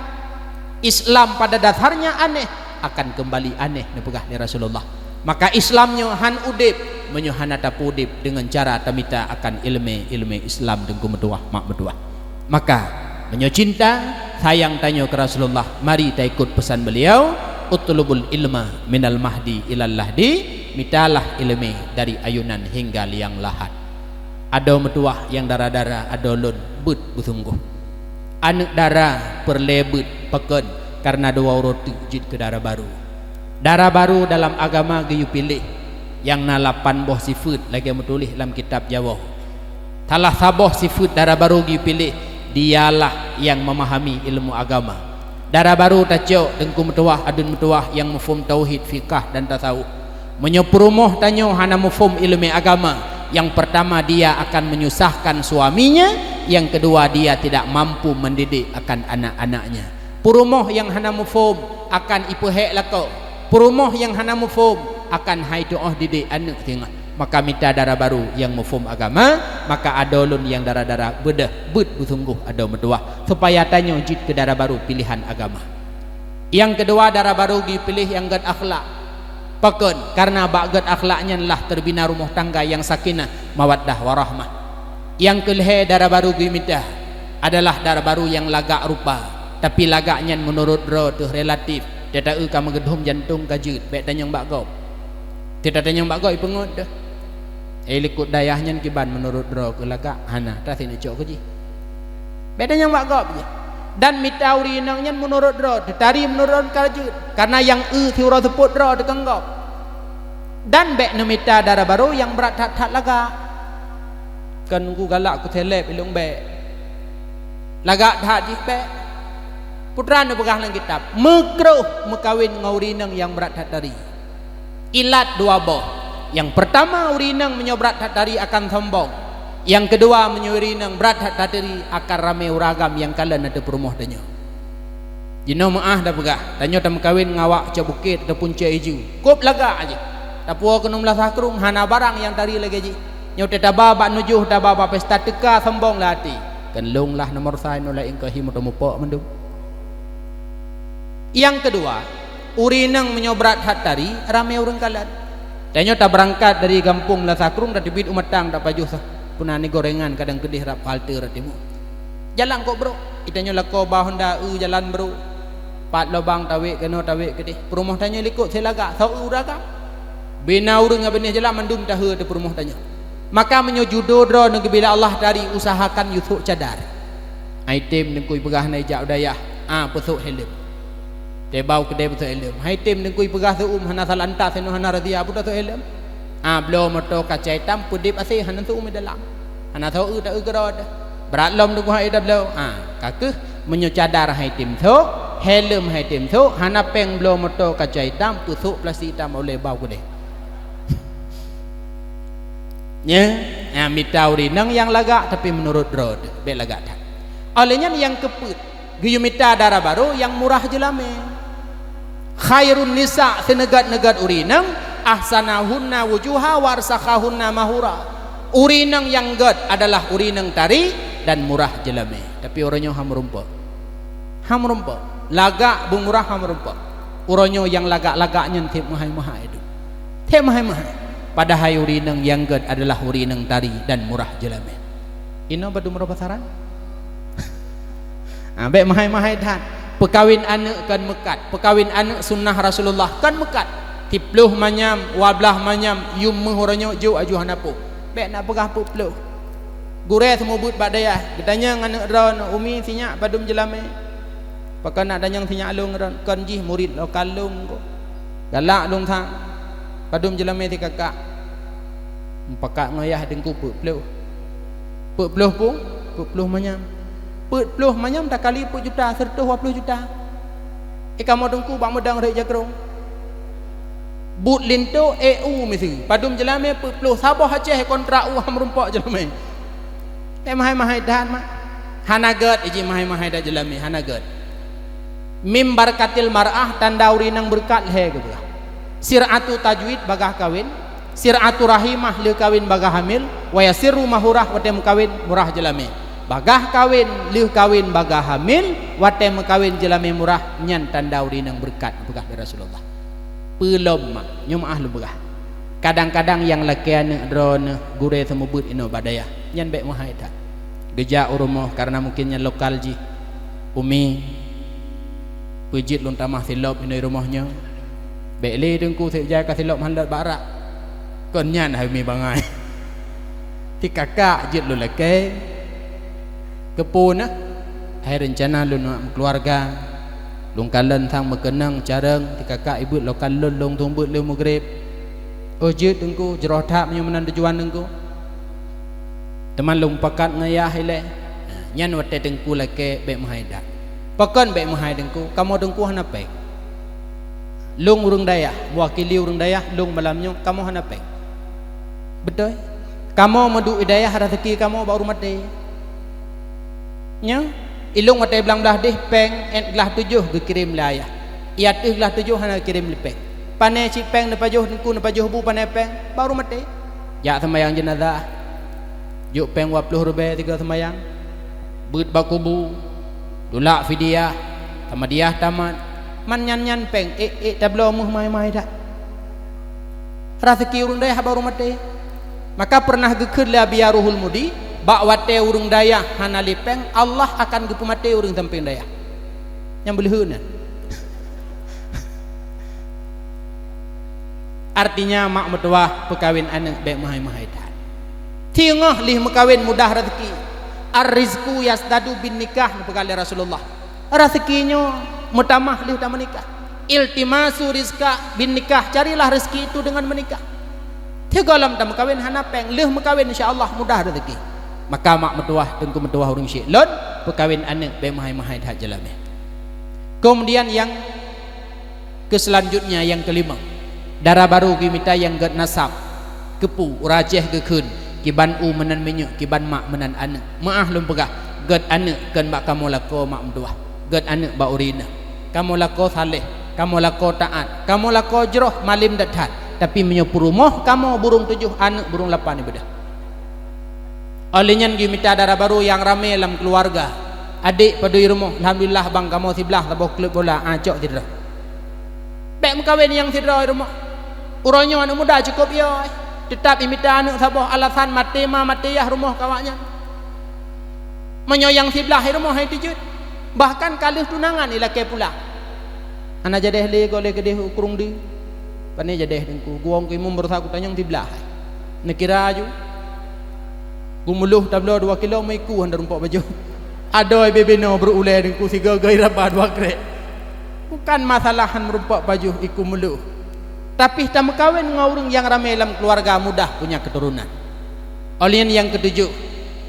Islam pada dasarnya aneh, akan kembali aneh, neupeugah lé Rasulullah. Maka Islam nyoe han udeb meunyoe hana tapeuudeb deungon cara tamita akan iéleumé-iéleumé Islam teungku meutuwah mak meutuwah. Maka meunyoe cinta, sayang tanyoe keu Rasulullah, mari taikot peusan beliau, "Utlubul ilma minal mahdi ilal lahdi," mitalah iéleumé dari ayunan hingga liang lahat. Adoe meutuwah nyang dara-dara, adoe lôn beuet beusunggoh. Aneuëk dara peureulée beuet pakon, kareuna dua uroe teuk jeuet keu dara barô. Dara barô dalam agama geuyue piléh nyang na lapan boh sifeuet lagée meutuléh lam kitab Jawoe. Salah saboh sifeuet dara barô geuyue piléh, dialah nyang meumahami ilmu agama. Dara barô tacok teungku meutuwah, aduen meutuwah nyang muphom tauhid, fiqah dan tasawuf. Meunyoe peurumoh tanyoe hana muphom iéleumé agama, yang pertama dia akan menyusahkan suaminya, yang kedua dia tidak mampu mendidik akan anak-anaknya. Peurumoh nyang hana muphom akan ipeuhék lakoe. Peurumoh nyang hana muphom akan hai tuoh didik aneuëk singoh. Maka mita dara barô nyang muphom agama, maka adoe lôn nyang dara-dara beudôh beuet beusunggoh adoe meutuwah, supaya tanyoe jeuet keu dara barô piléhan agama. Nyang keudua, dara barô geupiléh nyang gét akhlak. Pakon? Kareuna bak gét akhlak nyan lah teubina rumoh tangga nyang sakinah, mawaddah, warahmah. Nyang keulhée dara barô geumita adalah dara barô nyang lagak rupa, tapi lagak nyan meunurot droe teuh relatif. Teuta eu ka meugeudhom jantong ka jeuet, bék tanyong bak gob. Teuta tanyong bak gob ipeungeut deuh. Eh, likot dayah nyan kiban meunurot droe keu lagak, hana, ta sineuk cok keu jih. Bék tanyong bak gob jih. Dan mita ureuëng inong nyan meunurot droe, teutari meunurot droe ka jeuet. Kareuna nyang eu siuroe seupôt droe teukeung gob. Dan bék neumita dara barô nyang brat that-that lagak. Kan ku galak ku seleb ilong bék. Lagak that jih bék. Putra neupeugah lam kitab, meukroh meukawen ngon ureuëng inong nyang brat that tari. Ilat dua boh. Nyang peurtama, ureuëng inong meunyoe brat that tari akan sombong. Nyang keudua, meunyoe ureuëng inong brat that tari akan ramé ureuëng agam nyang kalon ateueh peurumoh tanyoe. Jinoe meuáh da peugah, tanyoe tameukawen ngon awak cok bukét ataupun cok iju. Kôb lagak jih. Tapuwoe keunoe meulasah krueng hana barang nyang tari lagée jih. Nyoe teuh taba bak nujoh, taba bak pesta teuka sombong lam até. Kan lôn lah nomor sa, nyoe laén keuh hi meuteumupok mandum. Nyang keudua, ureuëng inong meunyoe brat that tari, ramé ureuëng kalon. Tanyoe tabeurangkat dari gampông Lasakrueng tateubiet u Matang tapajoh sa-, puna ni gorengan kadang keudeh rab halte rot timu. Jalan kok brok, itanyoe lakoe ba honda eu jalan brok. Pat lobang tawék keunoe tawék keudeh. Peurumoh tanyoe likot silagak, soe eu raga. Bina ureuëng ngon binéh jalan mandum tahe teuh peurumoh tanyoe. Maka meunyoe judo droe neugeubila Allah tari, usahakan yue sôk cadar. Hai tem deungkui peugah na ijak u dayah, ah, peusôk helm. Tebau keudeh peusôk helm. Hai tem deungkui peugah seuuem hana salanta sinoe hana razia, peue tasôk helm? Ah, bloe moto kaca itam, peudeb asée hana seuuem dalam. Hana soe eu ta eu keudroe. Brat lom deungkui hai tabloe. Ah, ka keuh meunyoe cadar hai tem sôk, helm hai tem sôk, hana péng bloe moto kaca itam, peusôk plastik itam oleh bau keudeh. Nya, ha, mita ureuëng inong nyang lagak tapi meunurot droe teuh, bék lagak that. Óh lheueh nyan nyang keupeuet, geuyue mita dara barô nyang murah jeulamé. Khairun nisa, seuneugét-neugét ureuëng inong, ahsanahunna wujuha wa arsakhahunna mahura. Ureuëng inong nyang gét adalah ureuëng inong tari dan murah jeulamé. Tapi uroe nyoe han meurumpok. Han meurumpok. Lagak beumurah han meurumpok. Uroe nyoe nyang lagak-lagak nyan tieb meuhai-meuhai tu. Tieb meuhai-meuhai. Padahai ureuëng inong nyang gét adalah ureuëng inong tari dan murah jeulamé. Inoe badu meureupasaran? Ah, bék meuhai-meuhai that. Peukawen aneuëk kon meukat. Peukawen aneuëk sunnah Rasulullah kon meukat. Siplôh manyam, dua blaih manyam, yum méuh uroe nyoe jok aju hana peue. Bék na peugah peuet plôh. Gurée seumeubeuet bak dayah, geutanyong aneuëk droe, "Umi, sinyak padum jeulamé?" Pakon na tanyong sinyak lôn droe, kon jih murit lokal lôn ko. Galak lôn sang. Padum jeulamé si kakak? Mupakat ngon yah deungku peuet plôh. Peuet plôh pun? Peuet plôh manyam. Peuet ploh manyam takali peuet juta, seureutôh dua ploh juta. Eh, kamoe teungku bak meudong rhek jakrong. Buet linto E U miseue, padum jeulamé peuet ploh, saboh Aceh kontrak u ham rumpok jeulamé. Eh, mahai-mahai that mak. Hana gét iji mahai-mahai that jeulamé, hana gét. Mim barakatil mar'ah, tanda ureuëng nyang beureukat lhée geupeugah. Sir'atu tajwid bagah kawén, sir'atu rahimah lheueh kawén bagah hamil, wa yasirru mahurah watée meukawén murah jeulamé. Bagah kawén lheueh kawén bagah hamil, watée meukawén jeulamé murah, nyan tanda ureuëng nyang beureukat, geupeugah lé Rasulullah. Peulom mak, nyoe meuáh lôn peugah. Kadang-kadang nyang lakée aneuëk droeneuh gurée seumeubeuet inoe bak dayah, nyan bék meuhai that. Geujak u rumoh kareuna mungken nyan lokal jih. "Umi, peue jeuet lôn tamah silop inoe rumoh nyoe?" "Bék lé teungku, seb jai ka silop hán lôt bak rak." "Kon nyan hai umi bangai. Tikakak jeuet lôn lakée." "Keupeue na?" "Hai reuncana lôn nak meukeuluwarga. Lôn kalon sang meukeunong carông, tikakak ibeuet lokal lôn, lôn seumeubeuet lheueh meugreb." "Oh jeuet teungku, jroh that meunyoe meunan tujuan teungku." "Teuma lôn pakat ngon yah ilée." Nyan watée teungku lakée bék meuhai that. "Pakon bék meuhai teungku? Kamoe teungku hana péng. Lôn ureuëng dayah, meuwakili ureuëng dayah, lôn malam nyoe, kamoe hana péng." "Beutôi. Kamoe meuduek i dayah, raseuki kamoe bak ureuëng maté." Nyoe, ilôn watée blang blaih deh péng ét glah tujoh geukirém lé ayah. I ateueh glah tujoh hana geukirém lé péng. Pané cit péng neupajoh teungku, neupajoh bu pané péng, bak ureuëng maté. Jak seumayang jeunazah. Jok péng dua ploh ribée sigoe seumayang. Beuet bak kubu. Tulak fidyah. Hamadiah tamat. Man nyan-nyan péng ék-ék tabloe meuh mai-mai that. Raseuki ureuëng dayah bak ureuëng maté. Maka peureunah geukheun lé Abi Ruhul Mudi, bak watée ureuëng dayah hana lé péng, Allah akan geupeumaté ureuëng sampéng dayah. Nyang beuleuheun nyan. Artinya, mak meutuwah peukawen aneuëk bék meuhai-meuhai that. Teungoh lheueh meukawen mudah raseuki. "Ar-rizqu yasdadu bin nikah," neupeugah lé Rasulullah. Raseuki nyoe meutamah lheueh tameunikah. "Iltimasu rizqa bin nikah," carilah rezeki itu dengan menikah. Sigohlom tameukawen hana péng, lheueh meukawen insya Allah mudah rezeki. Maka mak meutuwah, teungku meutuwah ureuëng syik lôn, peukawen aneuëk bék meuhai-meuhai that jeulamé. Kemudian nyang keu selanjutnya, nyang keulima, dara barô geumita nyang gét nasab. Keupeue ureuëng Aceh geukheun, "Kiban u meunan minyeuk, kiban mak meunan aneuëk." Meuáh lôn peugah, gét aneuëk kon bak kamoe lakoe mak meutuwah. Gét aneuëk bak ureuëng inong. Kamoe lakoe saleh, kamoe lakoe taát, kamoe lakoe jroh malem that-that. Tapi meunyoe peurumoh kamoe burông tujoh, aneuëk burông lapan ibadah. Óh lheueh nyan geumita dara barô nyang ramé lam keuluwarga. Adék padub rumoh, alhamdulillah bang kamoe siblaih saboh klub bola, ah, cok sidroe. Bék meukawen nyang sidroe rumoh. Uroe nyoe aneuëk muda cukôp yo, eh. Teutab imita aneuëk saboh alasan maté ma maté yah rumoh keu awaknyan. Meunyoe nyang siblaih rumoh hai teujeuet, bahkan ka lheueh tunangan ilakée pulang. Hana jadéh lé gohlée keudeh u krueng deuh. Pane jadéh teungku, guwong keu imum barosa kutanyong siblaih. Neukira aju. Geumeulôh tabloe dua kilo meuiku hana rumpok pajoh. Adoe bibinoe brok ulée teungku sigoe-goe raba dua krek. Bukan masalah han meurumpok pajoh iku meulôh. Tapi tameukawen ngon ureuëng nyang ramé lam keuluwarga mudah punya keuturonan. Óh lheueh nyan nyang keutujoh,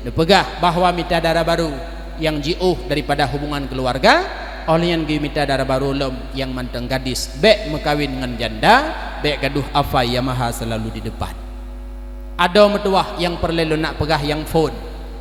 neupeugah bahwa mita dara barô nyang jiôh daripada hubungan keuluwarga, óh lheueh nyan geumita dara barô lom nyang mantong gadis, bék meukawen ngon janda, bék gadoh afai Yamaha seulalu di depan. Adoe meutuwah nyang peureulée lôn nak peugah nyang phon,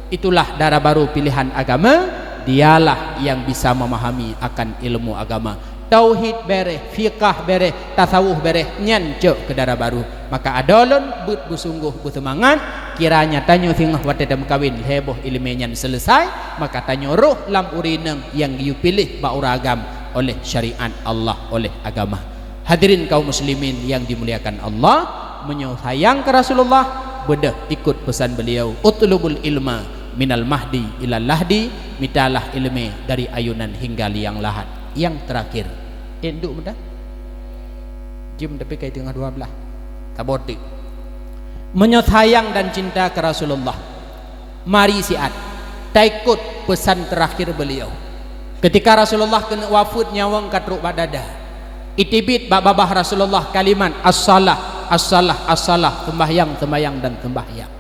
itulah dara barô pilihan agama, dialah nyang bisa memahami akan ilmu agama. Tauhid béréh, fiqah béréh, tasawuf béréh, nyan cok keu dara barô. Maka adoe lôn beuet beusunggoh beuseumangat, kiranya tanyoe singoh watée tameukawen lhée boh iéleumé nyan seuleusai, maka tanyoe rôh lam ureuëng inong nyang geuyue piléh bak ureuëng agam oleh syariat Allah, oleh agama. Hadirin kaum muslimin yang dimuliakan Allah, meunyoe sayang keu Rasulullah, beudôh ikot peusan beliau, "Utlubul ilma minal mahdi ilal lahdi," mitalah iéleumé dari ayunan hingga liang lahat. Nyang teurakhir, ék duek meudah? Jeuem tapi ka teungoh dua blaih. Saboh teuk. Meunyoe sayang dan cinta keu Rasulullah, mari siat taikot peusan teurakhir beliau. Keutika Rasulullah keuneuk wafeuet, nyawöng ka trok bak dada, iteubiet bak babah Rasulullah kalimat, "As-salah, as-salah, as-salah," seumbahyang, seumbahyang, dan seumbahyang.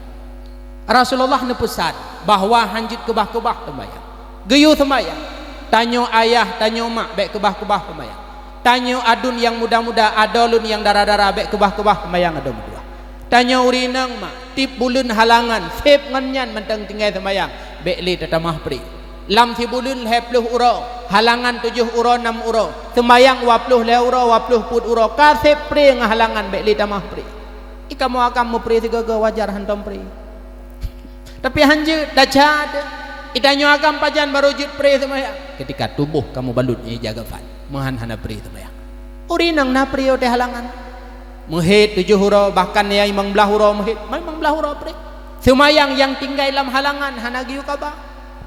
Rasulullah neupeusan bahwa han jeuet keubah-keubah seumbahyang. Geuyue seumayang. Tanyoe ayah, tanyoe mak, bék keubah-keubah seumayang. Tanyoe aduen nyang muda-muda, adoe lôn nyang dara-dara, bék keubah-keubah seumayang adoe meutuwah. Tanyoe ureueng inong mak, tiep buleuen halangan, seb ngon nyan mantong tinggai seumayang, bék lé tatamah pri. Lam sibuleuen lhée ploh uroe, halangan tujoh uroe, nam uroe, seumayang dua ploh lhée uroe, dua ploh peuet uroe, ka seb pri ngon halangan, bék lé tamah pri. I kamoe agam meupri sigoe-goe wajar hantom pri. Tapi hanjeuet, daca deuh. I tanyoe agam pajan barô jeuet pri seumayang? Keutika tuboh kamoe balut nyang ija gafan, meuhan hana pri seumayang. Ureueng inong na pri watée halangan. Meuhét tujoh uroe, bahkan nyang limong blaih uroe meuhét, limong blaih uroe pri. Seumayang nyang tinggai lam halangan hana geuyue kaba.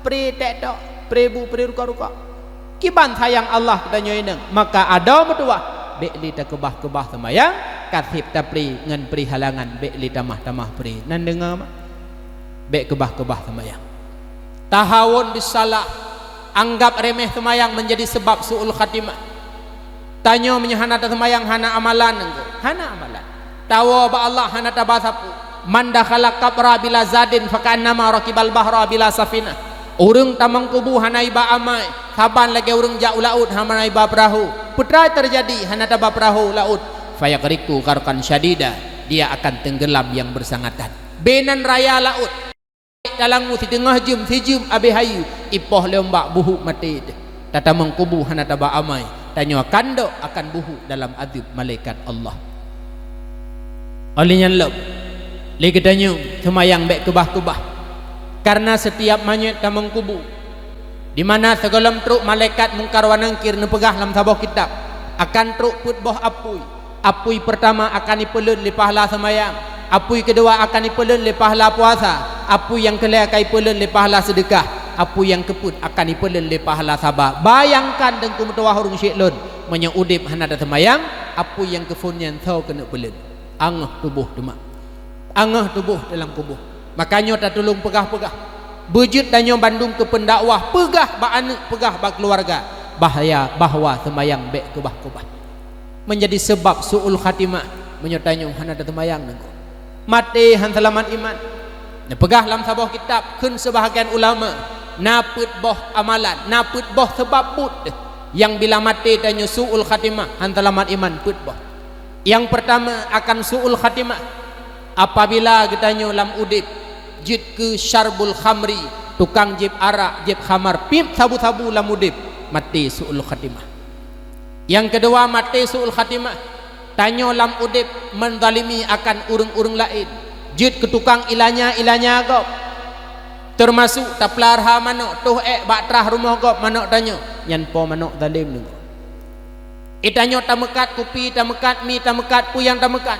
Pri tek tok, pri bu, pri ruka-ruka. Kiban sayang Allah keu tanyoe inong, maka adoe meutuwah, bék lé takeubah-keubah seumayang, ka seb tapri ngon pri halangan, bék lé tamah-tamah pri. Nan deungoe mak? Bék keubah-keubah seumayang. Tahawun bisalah, anggab remeh seumayang meunjadi seubab su'ul khatimah. Tanyoe meunyoe hana taseumayang, hana amalan, hana amalan. Tawoe bak Allah hana taba sapeue. "Man dakhala qabra bila zadin faka'annama rakibal bahra bila safinah." Ureuëng tamong kubu hana iba amai, saban lagée ureuëng jak u laôt hana iba peurahô. Peutrai teujadi hana taba peurahô u laôt? "Fayaghriqu gharqan syadida," dia akan tenggelam yang bersangatan. Beunan raya laôt. Talangu siteungoh jeuem, sijeuem abéh hayeue, ipoh lé umbak buhuk maté teuh. Tatamong kubu hana taba amai, tanyoe kandok akan buhuk dalam azeueb malaikat Allah. Óh lheueh nyan lom, lé geutanyoe seumayang bék keubah-keubah, kareuna sitiap manyét tamong kubu, di mana sigohlom trok malaikat Mungkar wa Nangkir neupeugah lam saboh kitab, akan trok peuet boh apui. Apui peurtama akan ipeuleuet lé pahala seumayang, apui keudua akan ipeuleuet lé pahala puasa, apui nyang keulhée akan ipeuleuet lé pahala seudeukah, apui nyang keupeuet akan ipeuleuet lé pahala saba. Bayangkan teungku meutuwah ureuëng syik lôn, meunyoe udeb hana taseumayang, apui nyang keuphon nyan soe keuneuk peuleuet? Angoh tuboh teuma. Angoh tuboh dalam kubu. Makajih nyoe tatulông peugah-peugah. Beujeuet tanyoe bandum keu peundakwah, peugah bak aneuëk, peugah bak keuluwarga, bahya bahwa seumayang bék keubah-keubah. Meunjadi seubab su'ul khatimah meunyoe tanyoe hana taseumayang nangko. Maté han seulamat iman. Neupeugah lam saboh kitab kheun seubahagian ulama, na peuet boh amalan, na peuet boh seubab buet nyang bila maté tanyoe su'ul khatimah, han seulamat iman, peuet boh. Nyang peurtama akan su'ul khatimah, apabila geutanyoe lam udeb jeuet keu syarbul khamri, tukang jieb arak, jieb khamar, piep sabu-sabu lam udeb, maté su'ul khatimah. Nyang keudua, maté su'ul khatimah, tanyoe lam udeb menzalimi akan ureuëng-ureuëng laén, jeuet keu tukang ilanya-ilanya gob, teumasuk tapeulara manök, toh ék bak trah rumoh gob manök tanyoe, nyan po manök zalem nyoe. I tanyoe tameukat kupi, tameukat mi, tameukat peue nyang tameukat.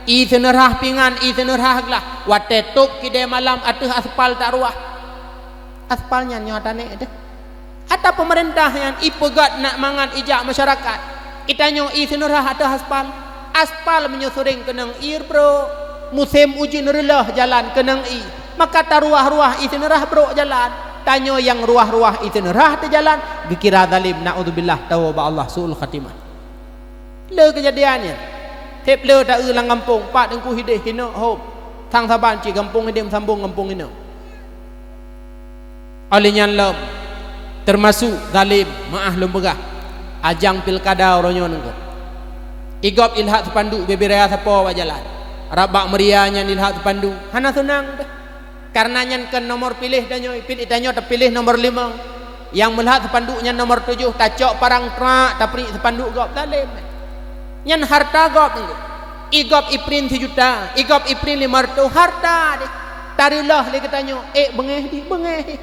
I seuneurhah pingan, i seuneurhah glah. Watée tôb kidée malam ateueh aspal taruwah. Aspal nyan nyoe tanék teuh. Ata peumeurintah nyan ipeugét nak mangat ijak masyarakat. I tanyoe i seuneurhah ateueh aspal. Aspal meunyoe seuréng keunong i brok. Musém ujeuen reuloh jalan keunong i. Maka taruwah-ruwah i seuneurhah brok jalan. Tanyoe nyang ruwah-ruwah i seuneurhah teuh jalan, geukira zalem, naudzubillah, tawoe bak Allah, su'ul khatimah. Le keujadian nyan. Seb le ta-eu lam gampông, pat teungku hideh hinok hom. Sang saban cit gampông hideh meusambông gampông inong. Óh lheueh nyan lom, teumasuk zalem, meuáh lôn peugah, ajang pilkada uroe nyoe nangko. I gob ilhak seupandu bubé raya sapo bak jalan. Rab bak meuria nyan ilhak seupandu, hana seunang teuh. Kareuna nyan kon nomor piléh tanyoe, pil-, tanyoe tapiléh nomor limong. Nyang meulhak seupandu nyan nomor tujoh, tacok parang trak, tapriek seupandu gob, zalem. Nyan harta gob nangko. I gob iprint sijuta, i gob iprint limong reutôh, harta deh. Tareuloh lé geutanyoe, ék beungéh dih, beungéh dih.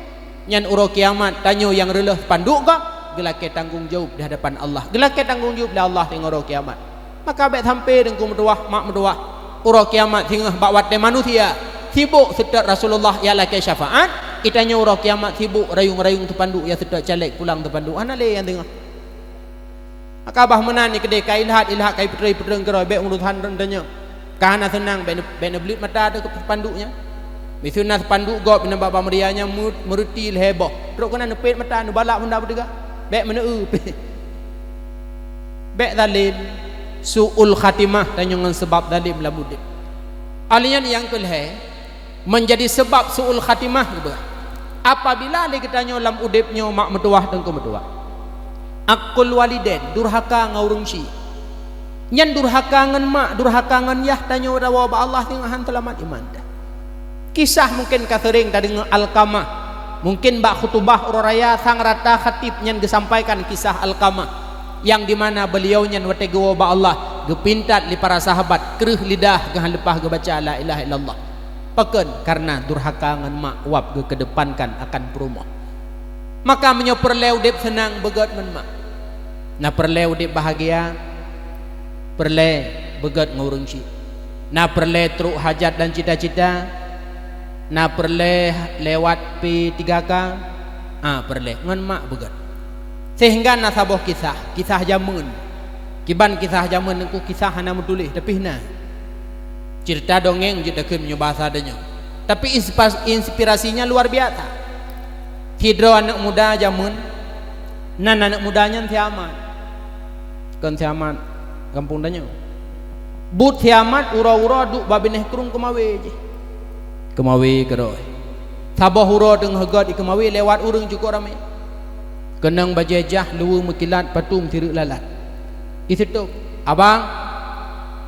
Nyan uroe kiamat, tanyoe nyang reuloh seupandu gob, geulakée tanggong jaweueb di hadapan Allah. Geulakée tanggong jaweueb lé Allah singoh uroe kiamat. Maka bék sampoe teungku meutuwah, mak meutuwah, uroe kiamat singoh bak watée manusia sibok seutôt Rasulullah jak lakée syafaat, i tanyoe uroe kiamat sibok rayong-rayong seupandu, jak seutôt caleg pulang seupandu. Hana lé nyang singoh. Maka bah meunan nyan keudeh ka ilhat-ilhat, ka ipeutrön-peutrön keudroe, bék urusan tanyoe. Ka hana seunang, bék ne-, bék neubleuet mata teuh keu seupandu nyan. Miseue na seupandu gob inan bak-bak meuria nyan meu-, meuruti lhée boh. Trok keunan neupet mata, neubalak bunda beuteuga. Bék meuneu-eu. Bék zalem. Su'ul khatimah tanyoe ngon seubab zalem lam udeb. Ahli nyan nyang keu lhée, meunjadi seubab su'ul khatimah geupeugah. Apabila lé geutanyoe lam udeb nyoe mak meutuwah teungku meutuwah, aqqul walidain, durhaka ngon ureuëng syik, nyan durhaka ngon mak, durhaka ngon yah tanyoe tawoe bak Allah singoh han seulamat iman teuh. Kisah mungken ka seuréng tadeungoe Alqamah. Mungken bak khutubah uroe raya sang rata khatib nyan geusampaikan kisah Alqamah, nyang di mana beuliau nyan watée geuwoe bak Allah geupintat lé para sahabat kreueh lidah geuh leupah geubaca la ilaha illallah. Pakon? Kareuna durhaka ngon mak wab geukeudepankan akan peurumoh. Maka meunyoe peureulée udeb seunang, beugét ngon mak. Na peureulée udeb bahagia, peureulée beugét ngon ureuëng syik. Na peureulée trok hajat dan cita-cita, na peureulée lewat P tiga K, ah, peureulée ngon mak beugét. Sehingga na saboh kisah, kisah jameun. Kiban kisah jameun nyan, kisah hana meutuléh, tapi na. Cerita dongeng jeuet takheun meunyoe basa tanyoe. Tapi inspa-, inspirasinya luar biasa. Sidroe aneuëk muda jameun, nan aneuëk muda nyan si Amat. Kon si Amat gampông tanyoe. Buet si Amat uroe-uroe duek bak binéh krueng keumawe jih. Keumawe keudroe. Saboh uroe teungoh gét ikeumawe lewat ureuëng cukôp ramé. Keunong bajée jah luweue meukilat patom sireuek lalat. Iseutôb, "Abang,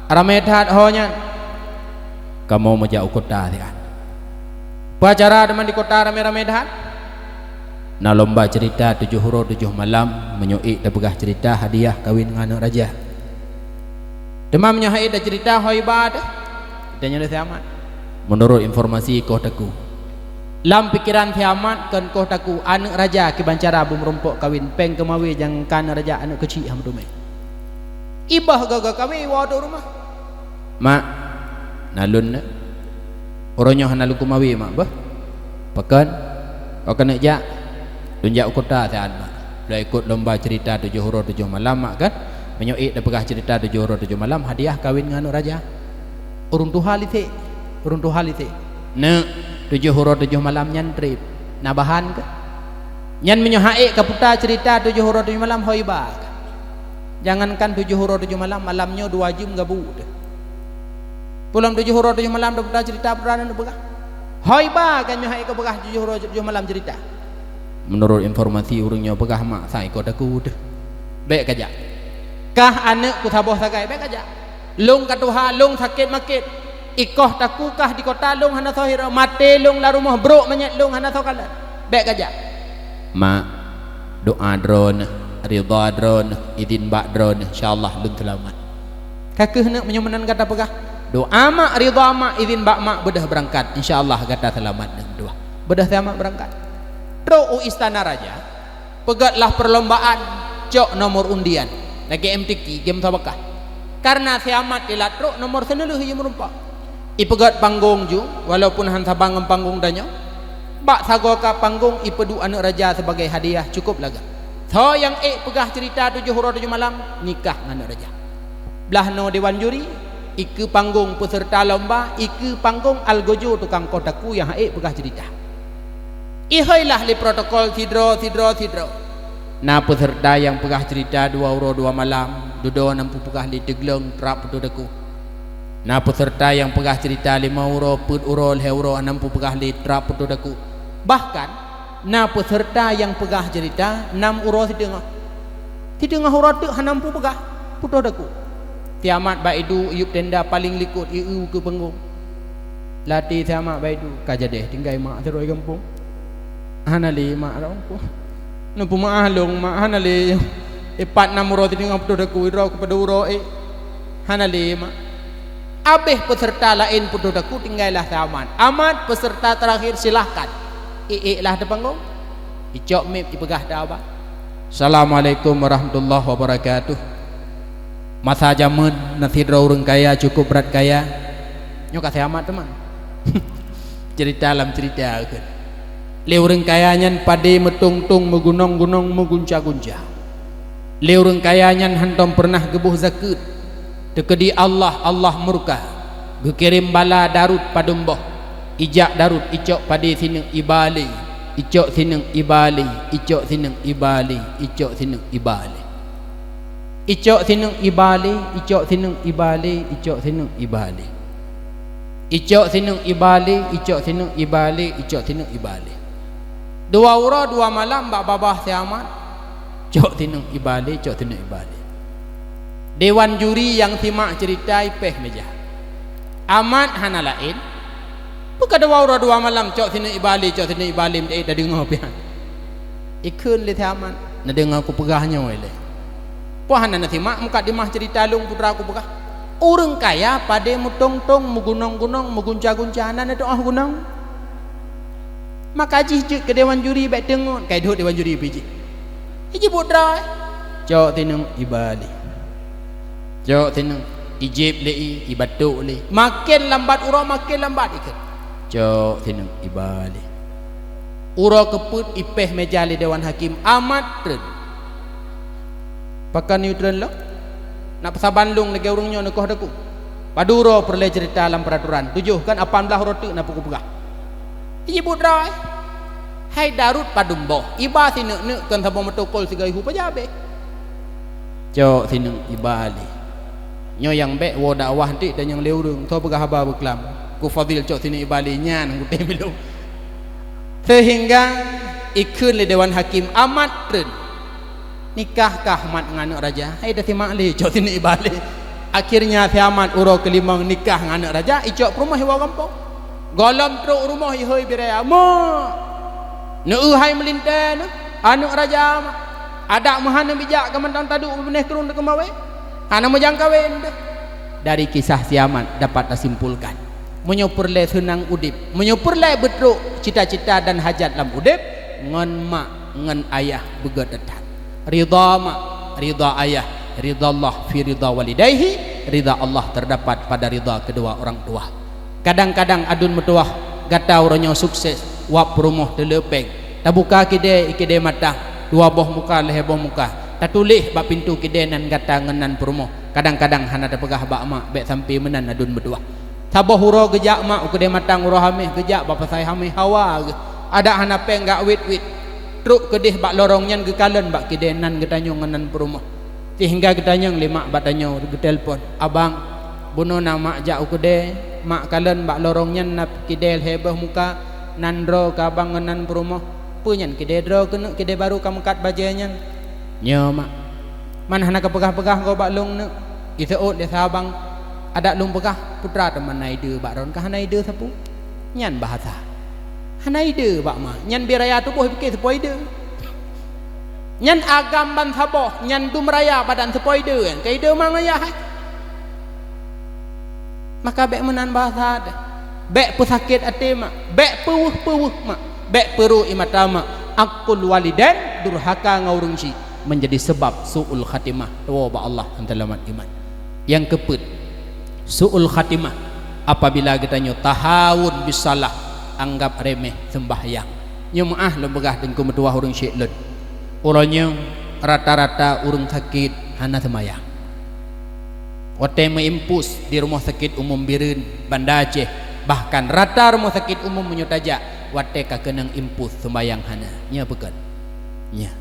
ramé that ho nyan." "Kamoe meujak u kota siat." "Peue acara teuma di kota ramé-ramé that?" "Na lomba cerita tujoh uroe tujoh malam, meunyoe ék tapeugah cerita hadiah kawin ngon aneuëk raja." "Teuma meunyoe han ék tacerita ho iba teuh?" Tanyoe lé si Amat. "Meunurot informasi koh takue." Lam pikeran si Amat kon koh takue, aneuëk raja kiban cara beumeurumpok kawin, péng keumawe nyang ka aneuëk raja aneuëk keuchik hana meuteumé. Iboh goe-goe kawé iwoe u rumoh. "Mak, na lôn na. Uroe nyoe hana lôn keumawe mak beuh." "Pakon?" "Oh keuneuk jak?" "Lôn jak u kota siat mak. Lôn ikot lomba cerita tujoh uroe tujoh malam mak kan. Meunyoe ék tapeugah cerita tujoh uroe tujoh malam hadiah kawin ngon aneuëk raja." "Ureuëng tuha lisék, ureuëng tuha lisék." "Neuk, tujoh uroe tujoh malam nyan treb. Na bahan keuh?" "Nyan meunyoe han ék kaputa cerita tujoh uroe tujoh malam ho iba keuh. Jangankan tujoh uroe tujoh malam, malam nyoe dua jeuem gabu teuh. Peulom tujoh uroe tujoh malam taputa cerita putra neupeugah. Ho iba keuh nyoe han ék kapeugah tujoh uroe tujoh malam cerita." "Meunurot informasi ureuëng nyoe peugah mak sa iko takue teuh." "Bék kajak. Kah aneuëk ku saboh sagai, bék kajak. Lôn ka tuha, lôn sakét makét. Ikoh takue kah di kota lôn hana soe hireuen, maté lôn lam rumoh brok manyét lôn hana soe kalon. Bék kajak." "Mak, doa droeneuh, ridha droeneuh, idhin bak droeneuh, insya Allah lôn seulamat." "Ka keuh neuk meunyoe meunan gata peugah. Doa mak, ridha mak, idhin bak mak, beudôh beurangkat. Insya Allah gata seulamat neuk dua." Beudôh si Amat beurangkat. Trok u istana raja. Peugét lah peulombaan cok nomor undian, lagée M T Q, game sabakah. Kareuna si Amat ilat trok nomor seuneulheueh jimeurumpok. Ipeugét panggong ju, walaupun han saban ngon panggong tanyoe. Bak sagoe ka panggong ipeuduek aneuëk raja sibagai hadiah, cukôp lagak. Soe nyang ék peugah cerita tujoh uroe tujoh malam, nikah ngon aneuëk raja. Blaih noe dewan juri, ikeue panggong peuseureuta lomba, ikeue panggong algojo tukang koh takue nyang han ék peugah cerita. Ihôi lah lé protokol sidroe, sidroe, sidroe. Na peuseureuta nyang peugah cerita dua uroe dua malam, dudoe hana meupeugah lé teugleng trap putôh takue. Na peuseureuta nyang peugah cerita limong uroe, peuet uroe, lhée uroe hana meupeugah lé trap putôh takue. Bahkan, na peuseureuta nyang peugah cerita nam uroe siteungoh. Siteungoh uroe teuk hana meupeugah, putôh takue. Si Amat bak iduek, iyueb tenda paleng likot, ieu keu panggong. Latée si Amat bak iduek, ka jadeh tinggai mak sidroe gampông. "Hana lé mak," rhom ku. "Neupeumeu'ah lôn mak, hana lé. Ipat nam uroe siteungoh putôh takue, droe keupada uroe ék. Hana lé mak." Abéh peuseureuta laén putôh takue, tinggai lah si Amat. "Amat, peuseureuta teurakhir, silahkan. Ék-ék lah di panggong." Icok mic ipeugah daba. "Assalamualaikum warahmatullahi wabarakatuh. Masa jameun na sidroe ureuëng kaya cukôp brat kaya." Nyoe ka si Amat teuma. Cerita lam cerita kheun. Lé ureuëng kaya nyan padé meutong-tong, meugunong-gunong, meugunca-gunca. Lé ureuëng kaya nyan hántom peureunah geuboh zakeuet. Teukeudi Allah, Allah murka. Geukirém bala darut padum boh. Ijak darut, icok padé sineuk iba lé. Icok sineuk iba lé, icok sineuk iba lé, icok sineuk iba lé. Icok sineuk iba lé, icok sineuk iba lé, icok sineuk iba lé. Icok sineuk iba lé, icok sineuk iba lé, icok sineuk iba lé. Dua uroe dua malam bak babah si Amat. Cok sineuk iba lé, cok sineuk iba lé. Dewan juri nyang simak ceurita ipéh meja. Amat hana laén. Peu ka dua uroe dua malam cok sineuk iba lé, cok sineuk iba lé, meuteuk tadeungoe pian. Ikheun lé si Amat, "Neudeungoe kupeugah nyoe lé. Peu hana neusimak mukadimah ceurita lôn putra kupeugah? Ureuëng kaya padé meutong-tong, meugunong-gunong, meugunca-gunca, hana neutuoh gunong." Maka jih jeuet keu dewan juri bék teungeut, ka idhôt dewan juri pih jih. Ijibeuet droe, cok sineuk iba lé. Cok sineuk, ijieb lé i, ibatok lé. Maken lambat uroe, maken lambat ikheun. Cok sineuk iba lé. Uroe keupeuet ipéh meja lé dewan hakim, Amat treun. Pakon yue treun lom? Nak peusaban lôn lagée ureuëng nyoe neukoh daku? Padub uroe peureulée ceurita lam peuraturan? Tujoh kan, lapan blaih uroe teuk na peue kupeugah. Ijibeuet droe. Hai darut padum boh, iba sineuk-neuk kon saboh motokol sigoe hu paja abéh. Cok sineuk iba lé. Nyoe nyang bék woe dakwah ntik tanyong lé ureuëng, soe peugah haba beuklam. Ku Fadil cok sineuk iba lé nyan kutem ilong. Seuhingga ikheun lé dewan hakim, Amat treun. Nikah kah Mat ngon aneuk raja? Hai tasimak lé, cok sineuk iba lé. Akhirnya si Amat uroe keulimong nikah ngon aneuk raja, icok peurumoh iwoe gampông. Gohlom trok rumoh ihôi biraya, "Mak, neueu hai meulintée neuh, aneuk raja mak. Adak meuhan neubijak keu mantong taduek beunéh krueng teukeumawé. Hana meujangkawen deh." Dari kisah si Amat dapat tasimpulkan, meunyoe peureulée seunang udeb, meunyoe peureulée beutrok cita-cita dan hajat lam udeb, ngon mak ngon ayah beugét that. Ridha mak, ridha ayah, ridha Allah fi ridha walidaihi, ridha Allah terdapat pada ridha kedua orang tua. Kadang-kadang aduen meutuwah, gata uroe nyoe sukses, wab peurumoh teuleupeng, tabuka kidée, kidée matang, dua boh muka, lhée boh muka, tatuléh bak pintoe kidée nan gata ngon nan peurumoh. Kadang-kadang hana tapeugah bak mak, bék sampoe meunan aduen meutuwah. Saboh uroe geujak mak u keudée matang, uroe Hameh geujak bak pasai Hameh, hawa geuh. Adak hana péng gak wit-wit. Trok keudeh bak lorong nyan geukalon bak kidée nan geutanyoe ngon nan peurumoh. Seuhingga geutanyong lé mak bak tanyoe geutelepon, "Abang, bunoe na mak jak u keudée, mak kalon bak lorong nyan na kidée lhée boh muka, nan droe keu abang ngon nan peurumoh. Peue nyan kidée droe keuneuk kidée barô ka meukat bajée nyan?" "Nyoe mak, man hana kapeugah-peugah goe bak lôn neuk, iseuôt lé sabang. Adak lôn peugah, putra teuma na ideue bak droen ka hana ideue sapeue." Nyan bahasa. Hana ideue bak ma, nyan bie raya tuboh pike sapeue ideue. Nyan agam ban saboh, nyan dum raya badan sapeue ideue, ka ideue mang ayah hai. Maka bék meunan bahasa teuh. Bék peusakét até mak, bék peuweuh-peuweuh mak, bék peurô ie mata mak. Aqul walidain, durhaka ngon ureuëng chik, menjadi sebab su'ul khatimah, tuwoe bak Allah, hana seulamat iman. Nyang keupeuet, su'ul khatimah apabila geutanyoe tahawun bisalah, anggab remeh seumbahyang. Nyoe meuáh lôn peugah Teungku meutuwah ureuëng syek lôn. Uroe nyoe rata-rata ureuëng sakét hana seumayang. Watée meuimpus di Rumoh Sakét Umum Bireuen, Banda Aceh, bahkan rata rumoh sakét umum meunyoe tajak, watée ka keunong impus seumayang hana. Nyoe peue kon? Nyoe.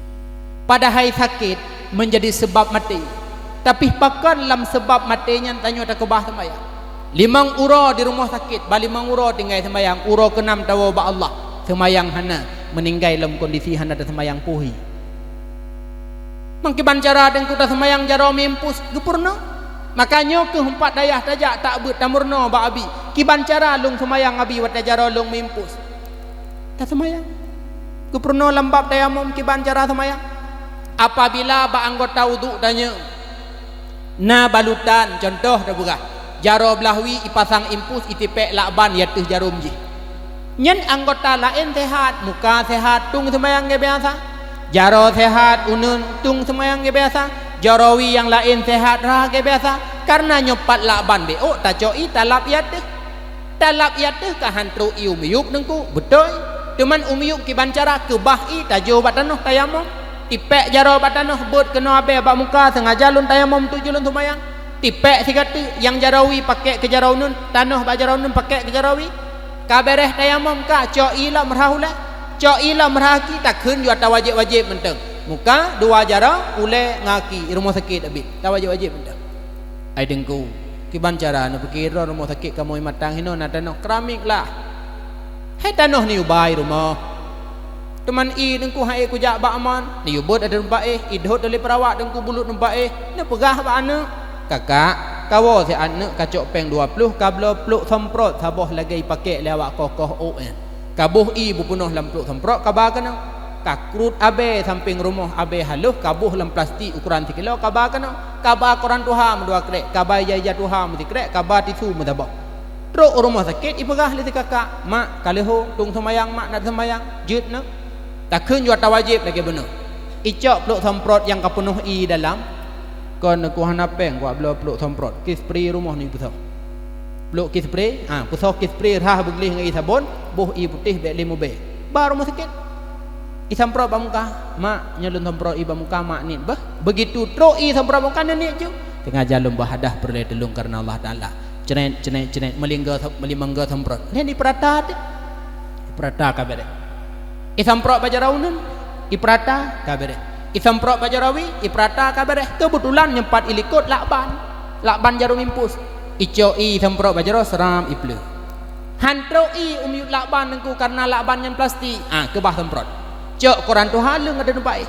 Padahai sakét menjadi sebab maté. Tapi pakon lam sebab maté nyan tanyoe takeubah seumayang? Limong uroe di rumoh sakét, bah limong uroe tinggai seumayang, uroe keunam tawoe bak Allah, seumayang hana, meuninggai lom kondisi hana taseumayang puhi. Meukiban cara Teungku taseumayang jaroe meuimpus, geupeurunoe? Maka nyoe kheueh eumpat dayah tajak tak beuet tameurunoe bak Abi, "Kiban cara lôn seumayang Abi watée jaroe lôn meuimpus?" Taseumayang. Geupeurunoe lam bab tayamum kiban cara seumayang. Apabila bak anggota uduk tanyoe na balutan, contoh tapeugah, jaroe blaih wie ipasang impus itipék lakban i ateueh jarom jih. Nyan anggota laén sehat, muka sehat, tueng seumayang lagée biasa. Jaroe sehat, uneuen, tueng seumayang lagée biasa. Jaroe wie nyang laén sehat, rhah lagée biasa. Kareuna nyoe pat lakban bék ôk tacok ie talab ie ateueh. Talab ie ateueh ka han trok ie u miyueb Teungku, beutôi. Teuma u miyueb kiban cara keubah ie tajôh bak tanoh tayamum. Tipék jaroe bak tanoh, beuet keunoe abée bak muka, seungaja lôn tayamum tuju lôn seumayang. Tipék sigateuk, nyang jaroe wie pakék keu jaroe uneuen, tanoh bak jaroe uneuen pakék keu jaroe wie. Ka béréh tayamum ka, cok ie lom rhah ulée. Cok ie lom rhah aki, takheun jua tawajéb-wajéb mantong. Muka, dua jaroe, ulée ngon aki, rumoh sakét abit, tawajéb-wajéb mantong. Ai Teungku, kiban cara neupike droe rumoh sakét kamoe matang hinoe na tanoh keramik lah. Hai tanoh ni ubai rumoh. Teuma ie Teungku han ék kujak bak aman, neuyue beuet ateueh teumpat éh, idhôt lé peurawat Teungku bulut teumpat éh, neupeugah bak aneuk, "Kakak, kawoe siat neuk kacok péng dua ploh, kabloe plôk semprot saboh lagée ipakék lé awak koh-koh ôk nyan. Kaboh ie bupeunoh lam plôk semprot, kaba keunoe. Kakruet abée sampéng rumoh abée halôh, kaboh lam plastik ukoran sikilo, kaba keunoe. Kaba koran tuha meudua krék, kaba ija-ija tuha meusikrek, kaba tisu meusaboh." Trok u rumoh sakét, ipeugah lé si kakak, "Mak, ka lheueh ho, tueng seumayang, mak, nak seumayang, jeuet neuk." Takheun jua tawajéb lagée bunoe. Icok plôk semprot nyang ka peunoh ie dalam, kon Teungku hana péng kuat bloe plôk semprot, kis pri rumoh neuyue peusoh. Plôk kis pri, ha, peusoh kis pri rhah beugleh ngon ie sabon, boh ie putéh bék lé mubée. Ba rumoh sakét. Isemprot bak muka, "Mak, nyoe lôn semprot ie bak muka, mak, niet beuh." Beugitu trok ie semprot bak muka, niet ju. Teungoh jalan beuhadah peureulée tulông kareuna Allah Taala. Cret, cret, cret, meulinggau, meulimangga semprot. Nyan ipeurata teuh. Ipeurata ka beureh. Isemprot bak jaroe uneun, ipeurata ka beureh. Isemprot bak jaroe wie, ipeurata ka beureh. Keubeutulan nyempat ilikot lakban. Lakban jaroe impus. Icok ie isemprot bak jaroe, seram, ipleue. Han trok ie u miyueb lakban Teungku kareuna lakban nyan plastik. Ah, keubah semprot. Cok koran tuha leueng ateueh teumpat éh.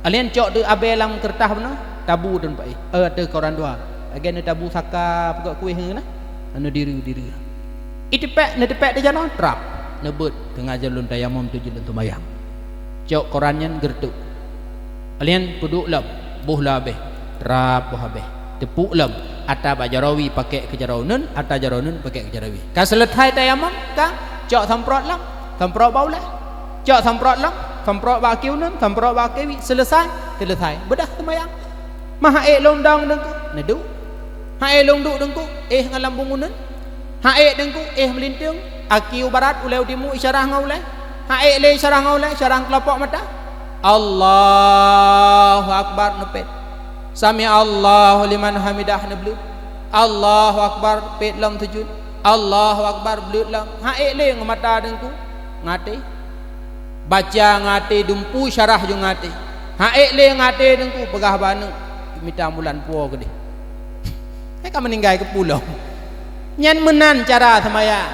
Alien cok teuk abée lam keureutah bunoe, tabu ateueh teumpat éh. Eh, ateueh koran tuha. Lagée neutabu saka peugöt kuéh nyan na. Anu diri-diri. Itipék, neutipék di janoe, trap. Neubeuet teungoh jalan tayamum tuju lôn seumayang. Cok koran nyan geureutuk. Alien peuduek lom, boh lom abée, trap boh abée. Teupuk lom, ata bak jaroe wie pakék keu jaroe uneun, ata jaroe uneun pakék keu jaroe wie. Ka seuleusai tayamum, ka cok semprot lom, semprot bak ulée. Cok semprot lom, semprot bak kaki uneun, semprot bak kaki wie. Seuleusai, seuleusai. Beudah seumayang. Mah han ék lôn dong Teungku, neuduek. Han ék lôn duek Teungku, éh ngon lambung uneun. Han ék Teungku, éh meulinteung, aki u barat, ulée u timu, isyarah ngon ulée. Han ék lé isyarah ngon ulée, isyarah ngon keulapok mata. Allahu Akbar, neupét. Sami Allahu liman hamidah, neubleuet. Allahu Akbar, pét lom sujut. Allahu Akbar, bleuet lom. Han ék lé ngon mata Teungku, ngon até. Baca ngon até, dumpu syarah ju ngon até. Han ék lé ngon até Teungku, peugah bak aneuk, mita bulan puwoe keudeh. Hai ka meuninggai keu pulo. Nyan meunan cara seumayang.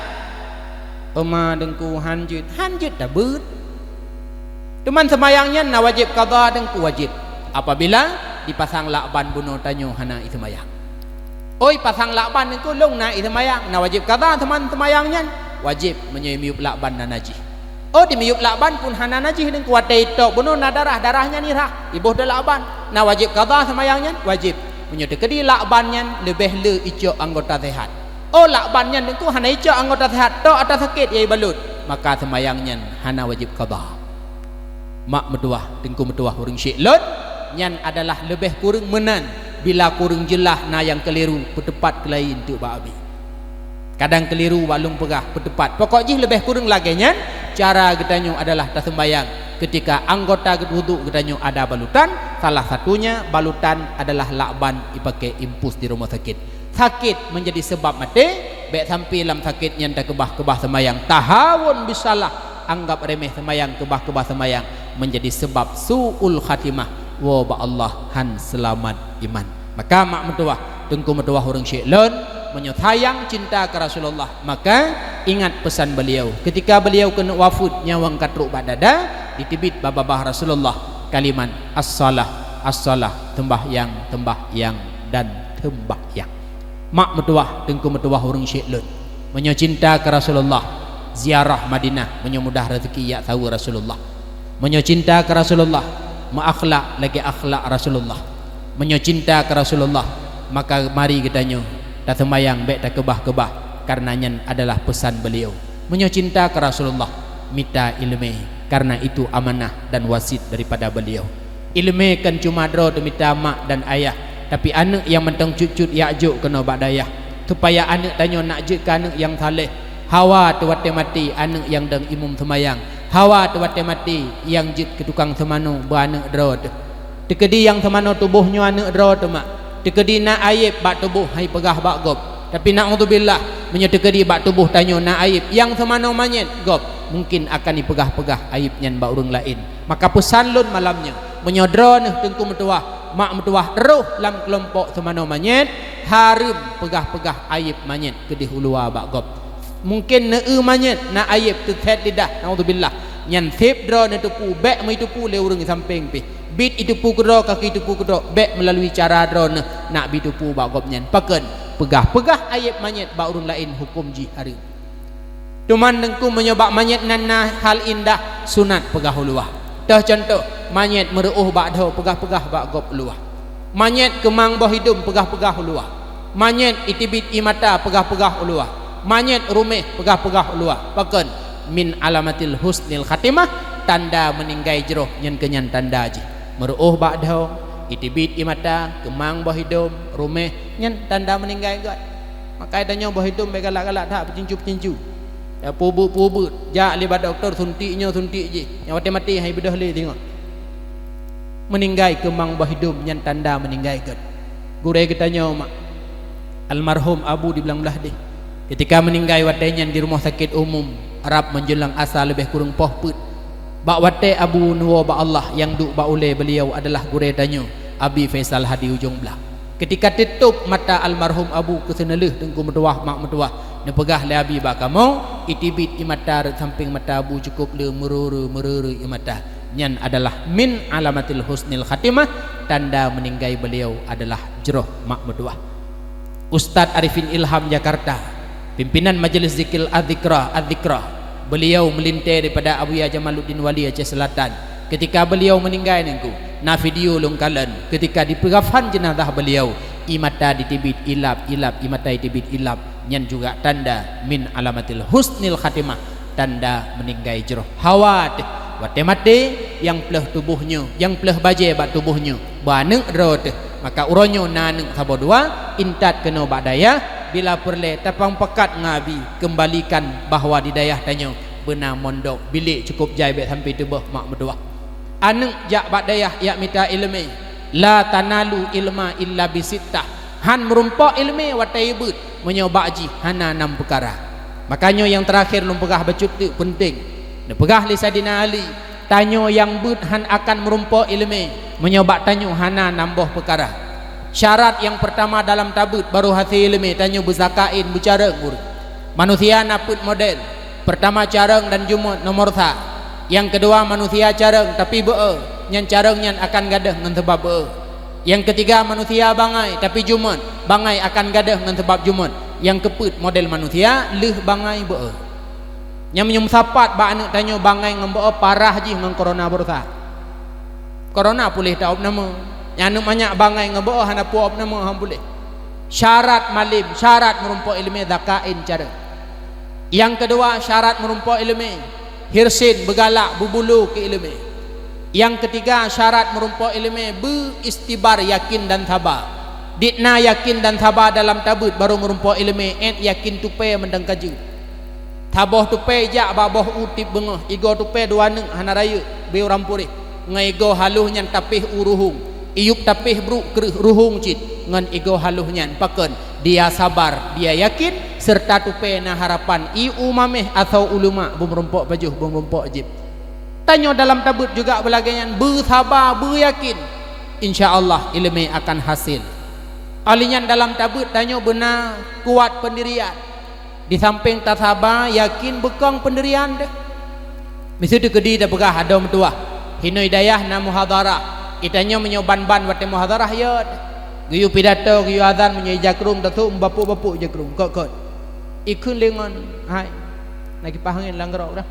Peuma Teungku han jeuet, han jeuet tabeuet. Teuma seumayang nyan na wajéb qadha Teungku, wajéb. Apabila dipasang lakban bunoe tanyoe hana iseumayang. Oi, pasang lakban Teungku lôn na iseumayang, na wajéb qadha seuman-, seumayang nyan? Wajéb, meunyoe miyueb lakban na najih. Oh, di miyueb lakban pun hana najih Teungku, watée itôb bunoe na darah, darah nyan irhah, iboh di lakban, na wajéb qadha seumayang nyan? Wajéb. Meunyoe teukeudi lakban nyan leubeh le icok anggota seuhat. Oh, lakban nyan Teungku hana icok anggota seuhat, tok ata sakét nyang ibalot, maka seumayang nyan hana wajéb qadha. Mak meutuwah, Teungku meutuwah ureuëng syik lôn, nyan adalah leubeh kureueng meunan, bila kureueng jeulaih na nyang keuliru, peuteupat keulayi eunteuk bak Abi. Kadang keuliru bak lôn peugah, peuteupat. Pokok jih leubeh kureueng lagée nyan, cara geutanyoe adalah taseumayang keutika anggota wudhu geutanyoe ada balutan, salah satunya balutan adalah lakban ipaké impus di rumoh sakét. Sakét meunjadi seubab maté, bék sampoe lam sakét nyan takeubah-keubah seumayang, tahawun bisalah, anggab remeh seumayang, keubah-keubah seumayang, meunjadi seubab su'ul khatimah, woe bak Allah han seulamat iman. Maka mak meutuwah, Teungku meutuwah ureuëng syik lôn, meunyoe sayang cinta keu Rasulullah, maka ingat peusan beliau. Keutika beliau keuneuk wafeuet, nyawöng ka trok bak dada, diteubiet bak babah Rasulullah kalimat, "As-shalah, as-shalah," seumbahyang, seumbahyang, dan seumbahyang. Mak meutuwah, Teungku meutuwah ureuëng syik lôn. Meunyoe cinta keu Rasulullah, ziarah Madinah, meunyoe mudah rezeki jak saweue Rasulullah. Meunyoe cinta keu Rasulullah, meuakhlak lagée akhlak Rasulullah. Meunyoe cinta keu Rasulullah, maka mari geutanyoe taseumayang bék takeubah-keubah, kareuna nyan adalah peusan beliau. Meunyoe cinta keu Rasulullah, mita iéleumé, kareuna itu amanah dan wasiet daripada beliau. Iéleumé kon cuma droe teumita mak dan ayah, tapi aneuëk nyang mantong cut-cut jak jok keunoe bak dayah, supaya aneuëk tanyoe nak jeuet keu aneuëk nyang saleh. Hawa teuh watée maté aneuëk nyang dong imum seumayang. Hawa teuh watée maté nyang jeuet keu tukang seumanoe beu aneuëk droe teuh. Teukeudi nyang seumanoe tuboh nyoe aneuëk droe teuh mak. Teukeudi na ayeb bak tuboh hai peugah bak gob. Tapi naudzubillah, meunyoe teukeudi bak tuboh tanyoe na ayeb nyang seumanoe manyét gob, mungkin akan ipeugah-peugah ayeb nyan bak ureuëng laén. Maka peusan lôn malam nyoe, meunyoe droeneuh Teungku meutuwah, mak meutuwah rhoh lam keulompok seumanoe manyét, hareuem peugah-peugah ayeb manyét keudeh u luwa bak gob. Mungkin neu-eu manyét na ayeb teuthet lidah, naudzubillah. Nyan sép droeneuh teupeue, bék meuteupeue lé ureuëng sampéng pih. Biet iteupeue keudroe, ka keu iteupeue keudroe, bék meulalui cara droeneuh nak beuiteupeue bak gobnyan. Pakon? Peugah-peugah ayeb manyét bak ureuëng laén, huköm jih hareuem. Teuma Teungku, meunyoe bak manyét nan na hal indah, sunat peugah u luwa. Toh cuntoh, manyét meureuôh bak dhoe, peugah-peugah bak gob u luwa. Manyét keumang boh idum, peugah-peugah u luwa. Manyét iteubiet ié mata, peugah-peugah u luwa. Manyét ruméh, peugah-peugah u luwa. Pakon? Min alamatil husnil khatimah, tanda meuninggai jroh, nyan keuh nyan tanda jih. Meureuôh bak dhoe, iteubiet ié mata, keumang boh idum, ruméh, nyan tanda meuninggai gét. Makajih tanyoe boh idum bék galak-galak that, peucincu-peucincu. Ya, peubuet-peubuet, jak lé bak dokto, suntik nyoe, suntik jih. Nyang watée maté hai beudôh lé teungoh. Meuninggai keumang boh idum, nyan tanda meuninggai gét. Gurée geutanyoe mak, almarhum Abu di Blang Blahdeh, ketika meuninggai watée nyan di rumoh sakét umum, rab meunjeulong asa leubeh kureueng poh peuet. Bak watée Abu neuwoe bak Allah, nyang duek bak ulée beuliau adalah gurée tanyoe, Abi Faisal Hadi Ujong Blang. Ketika teutôb mata almarhum Abu, keu seuneulheueh Teungku meutuwah, mak meutuwah, neupeugah lé Abi bak kamoe, iteubiet ié mata rot sampéng mata Abu cukôp le meureureue-meureureue ié mata. Nyan adalah min alamatil husnil khatimah, tanda meuninggai beuliau adalah jroh, mak meutuwah. Ustaz Arifin Ilham Jakarta, pimpinan Majelis Zikir Adzikra, Adzikra, beuliau meulintée daripada Abuya Jamaluddin Wali Aceh Selatan. Ketika beuliau meuninggai Teungku, na video lôn kalon, ketika dipeukafan jeunazah beuliau, ié mata diteubiet ilab-ilab, ié mata iteubiet ilab, nyan juga tanda min alamatil husnil khatimah, tanda meuninggai jroh. Hawa teuh, watée maté, nyang pleuh tuboh nyoe, nyang pleuh bajée bak tuboh nyoe, bak aneuëk droe teuh. Maka uroe nyoe na aneuëk saboh dua, intat keunoe bak dayah, bila peureulée tapang pakat ngon Abi, keumbalikan bahwa di dayah tanyoe beuna mondok, bilék cukôp jai bék sampé teubôh, mak meutuwah. Aneuëk jak bak dayah jak mita iéleumé, la tanalu ilma illa bisittah. Han meurumpok iéleumé watée beuet, meunyoe bak jih hana nam peukara. Maka nyoe nyang teurakhé lôn peugah bacut teuk peunteng. Neupeugah lé Saidina Ali, tanyoe nyang beuet han akan meurumpok iéleumé, meunyoe bak tanyoe hana nam boh peukara. Syarat nyang peurtama dalam tabeuet barô hasé iéleumé, tanyoe beuzakaén, beucarông ureuëng. Manusia na peuet model. Peurtama carông dan jumôt nomor sa. Nyang keudua manusia carông tapi beu-e, nyan carông nyan akan gadôh ngon sabab beu-e. Nyang keutiga manusia bangai tapi jumôt, bangai akan gadôh ngon sabab jumôt. Nyang keupeuet model manusia lheueh bangai beu-e. Nyang meunyoe meusapat bak aneuëk tanyoe bangai ngon beu-e, parah jih ngon korona baroesa. Korona puléh ta-ôb nama. Nyang aneuëk manyak bangai ngon beu-e hana po-ôb nama han puléh. Syarat malem, syarat meurumpok iéleumé zakaén carông. Nyang keudua syarat meurumpok iéleumé, hirsin, beugalak, beubulu keu iéleumé. Nyang keutiga syarat meurumpok iéleumé, beu istibar, yakin dan saba. Dit na yakin dan saba dalam tabeuet barô meurumpok iéleumé, ét yakin tupée meudangkajeue. Saboh tupée jak bak boh u tieb beungoh, igoe tupée dua neuk hana rayeuk, beu rampuréh. Ngon igoe haloh nyan tapéh u ruhueng, iyueb tapéh brôk kreueh ruhueng cit. Ngon igoe haloh nyan pakon? Dia sabar, dia yakin, seureuta tupée na harapan, ie u maméh asoe u lumak, beumeurumpok pajoh, beumeurumpok jieb. Tanyoe dalam tabeuet juga beulagée nyan, beusaba, beuyakin, insya Allah iéleumé akan hasé. Óh lheueh nyan dalam tabeuet tanyoe beuna kuat peundirian. Di sampéng tasaba, yakin, beukong peundirian deuh. Miseue teukeudi tapeugah adoe meutuwah, hinoe dayah na muhadharah, geutanyoe meunyoe ban-ban watée muhadharah yot. Geuyue pidato, geuyue azan, meunyoe ijakrong tasôk, meubapôk-bapôk ijakrong, kot-kot. Ikheun lé ngon hai, na kipah angén lam keurok dah.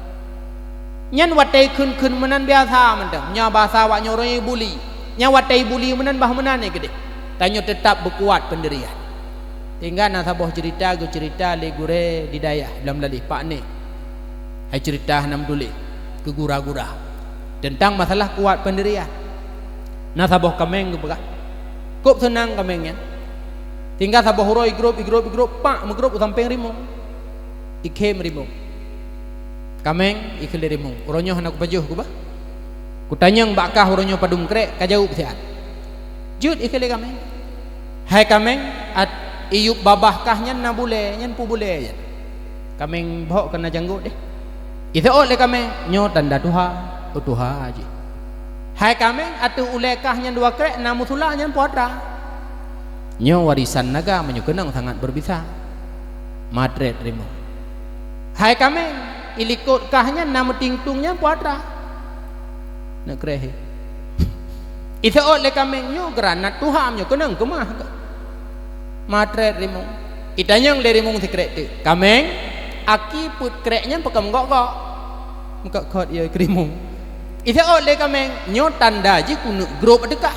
Nyan watée kheun-kheun meunan biasa mantong. Nyoe basa awak nyoe ureuëng ibuli. Nyan watée ibuli meunan bah meunan nyan keudeh. Tanyoe teutab beukuat peundirian. Hingga na saboh ceurita geuceurita lé gurée di dayah lam laleh pak nek. Hai ceurita hana meutuléh keu gura-gura teuntang masalah kuat peundirian. Na saboh kaméng geupeugah, kôb seunang kaméng nyan. Hingga saboh uroe igrôb, igrôb, igrôb, pak meugrôb u sampéng rimueng. Ikhém rimueng. Kaméng ikheun lé rimueng, "Uroe nyoe hana kupajoh kubah. Kutanyong bak kah uroe nyoe padum krek, ka jaweueb siat." Jeuet ikheun lé kaméng. "Hai kaméng, at-, iyueb babah kah nyan na bulée, nyan peue bulée nyan?" Kaméng bhok ka na janggot deh. Iseuôt lé kaméng, "Nyoe tanda tuha, oh tuha jih." "Hai kaméng, ateueh ulée kah nyan dua krek na musula, nyan peue atra?" "Nyoe warisan naga meunyoe keunong sangat beubisa." Matrét rimueng. "Hai kaméng, Ilikot kah nyan na meuting-tung nyan peue atra. Neukreh. Iseuôt lé kaméng nyoe granat tuha nyoe keunong keumah. Matrét rimueng. Itanyong lé rimueng sikrek teuk. Kaméng, aki peuet krek nyan pakon meugok-gok. Meukot-kot ya keu rimueng. Iseuôt lé kaméng, nyoe tanda jih keuneuk grob teuka.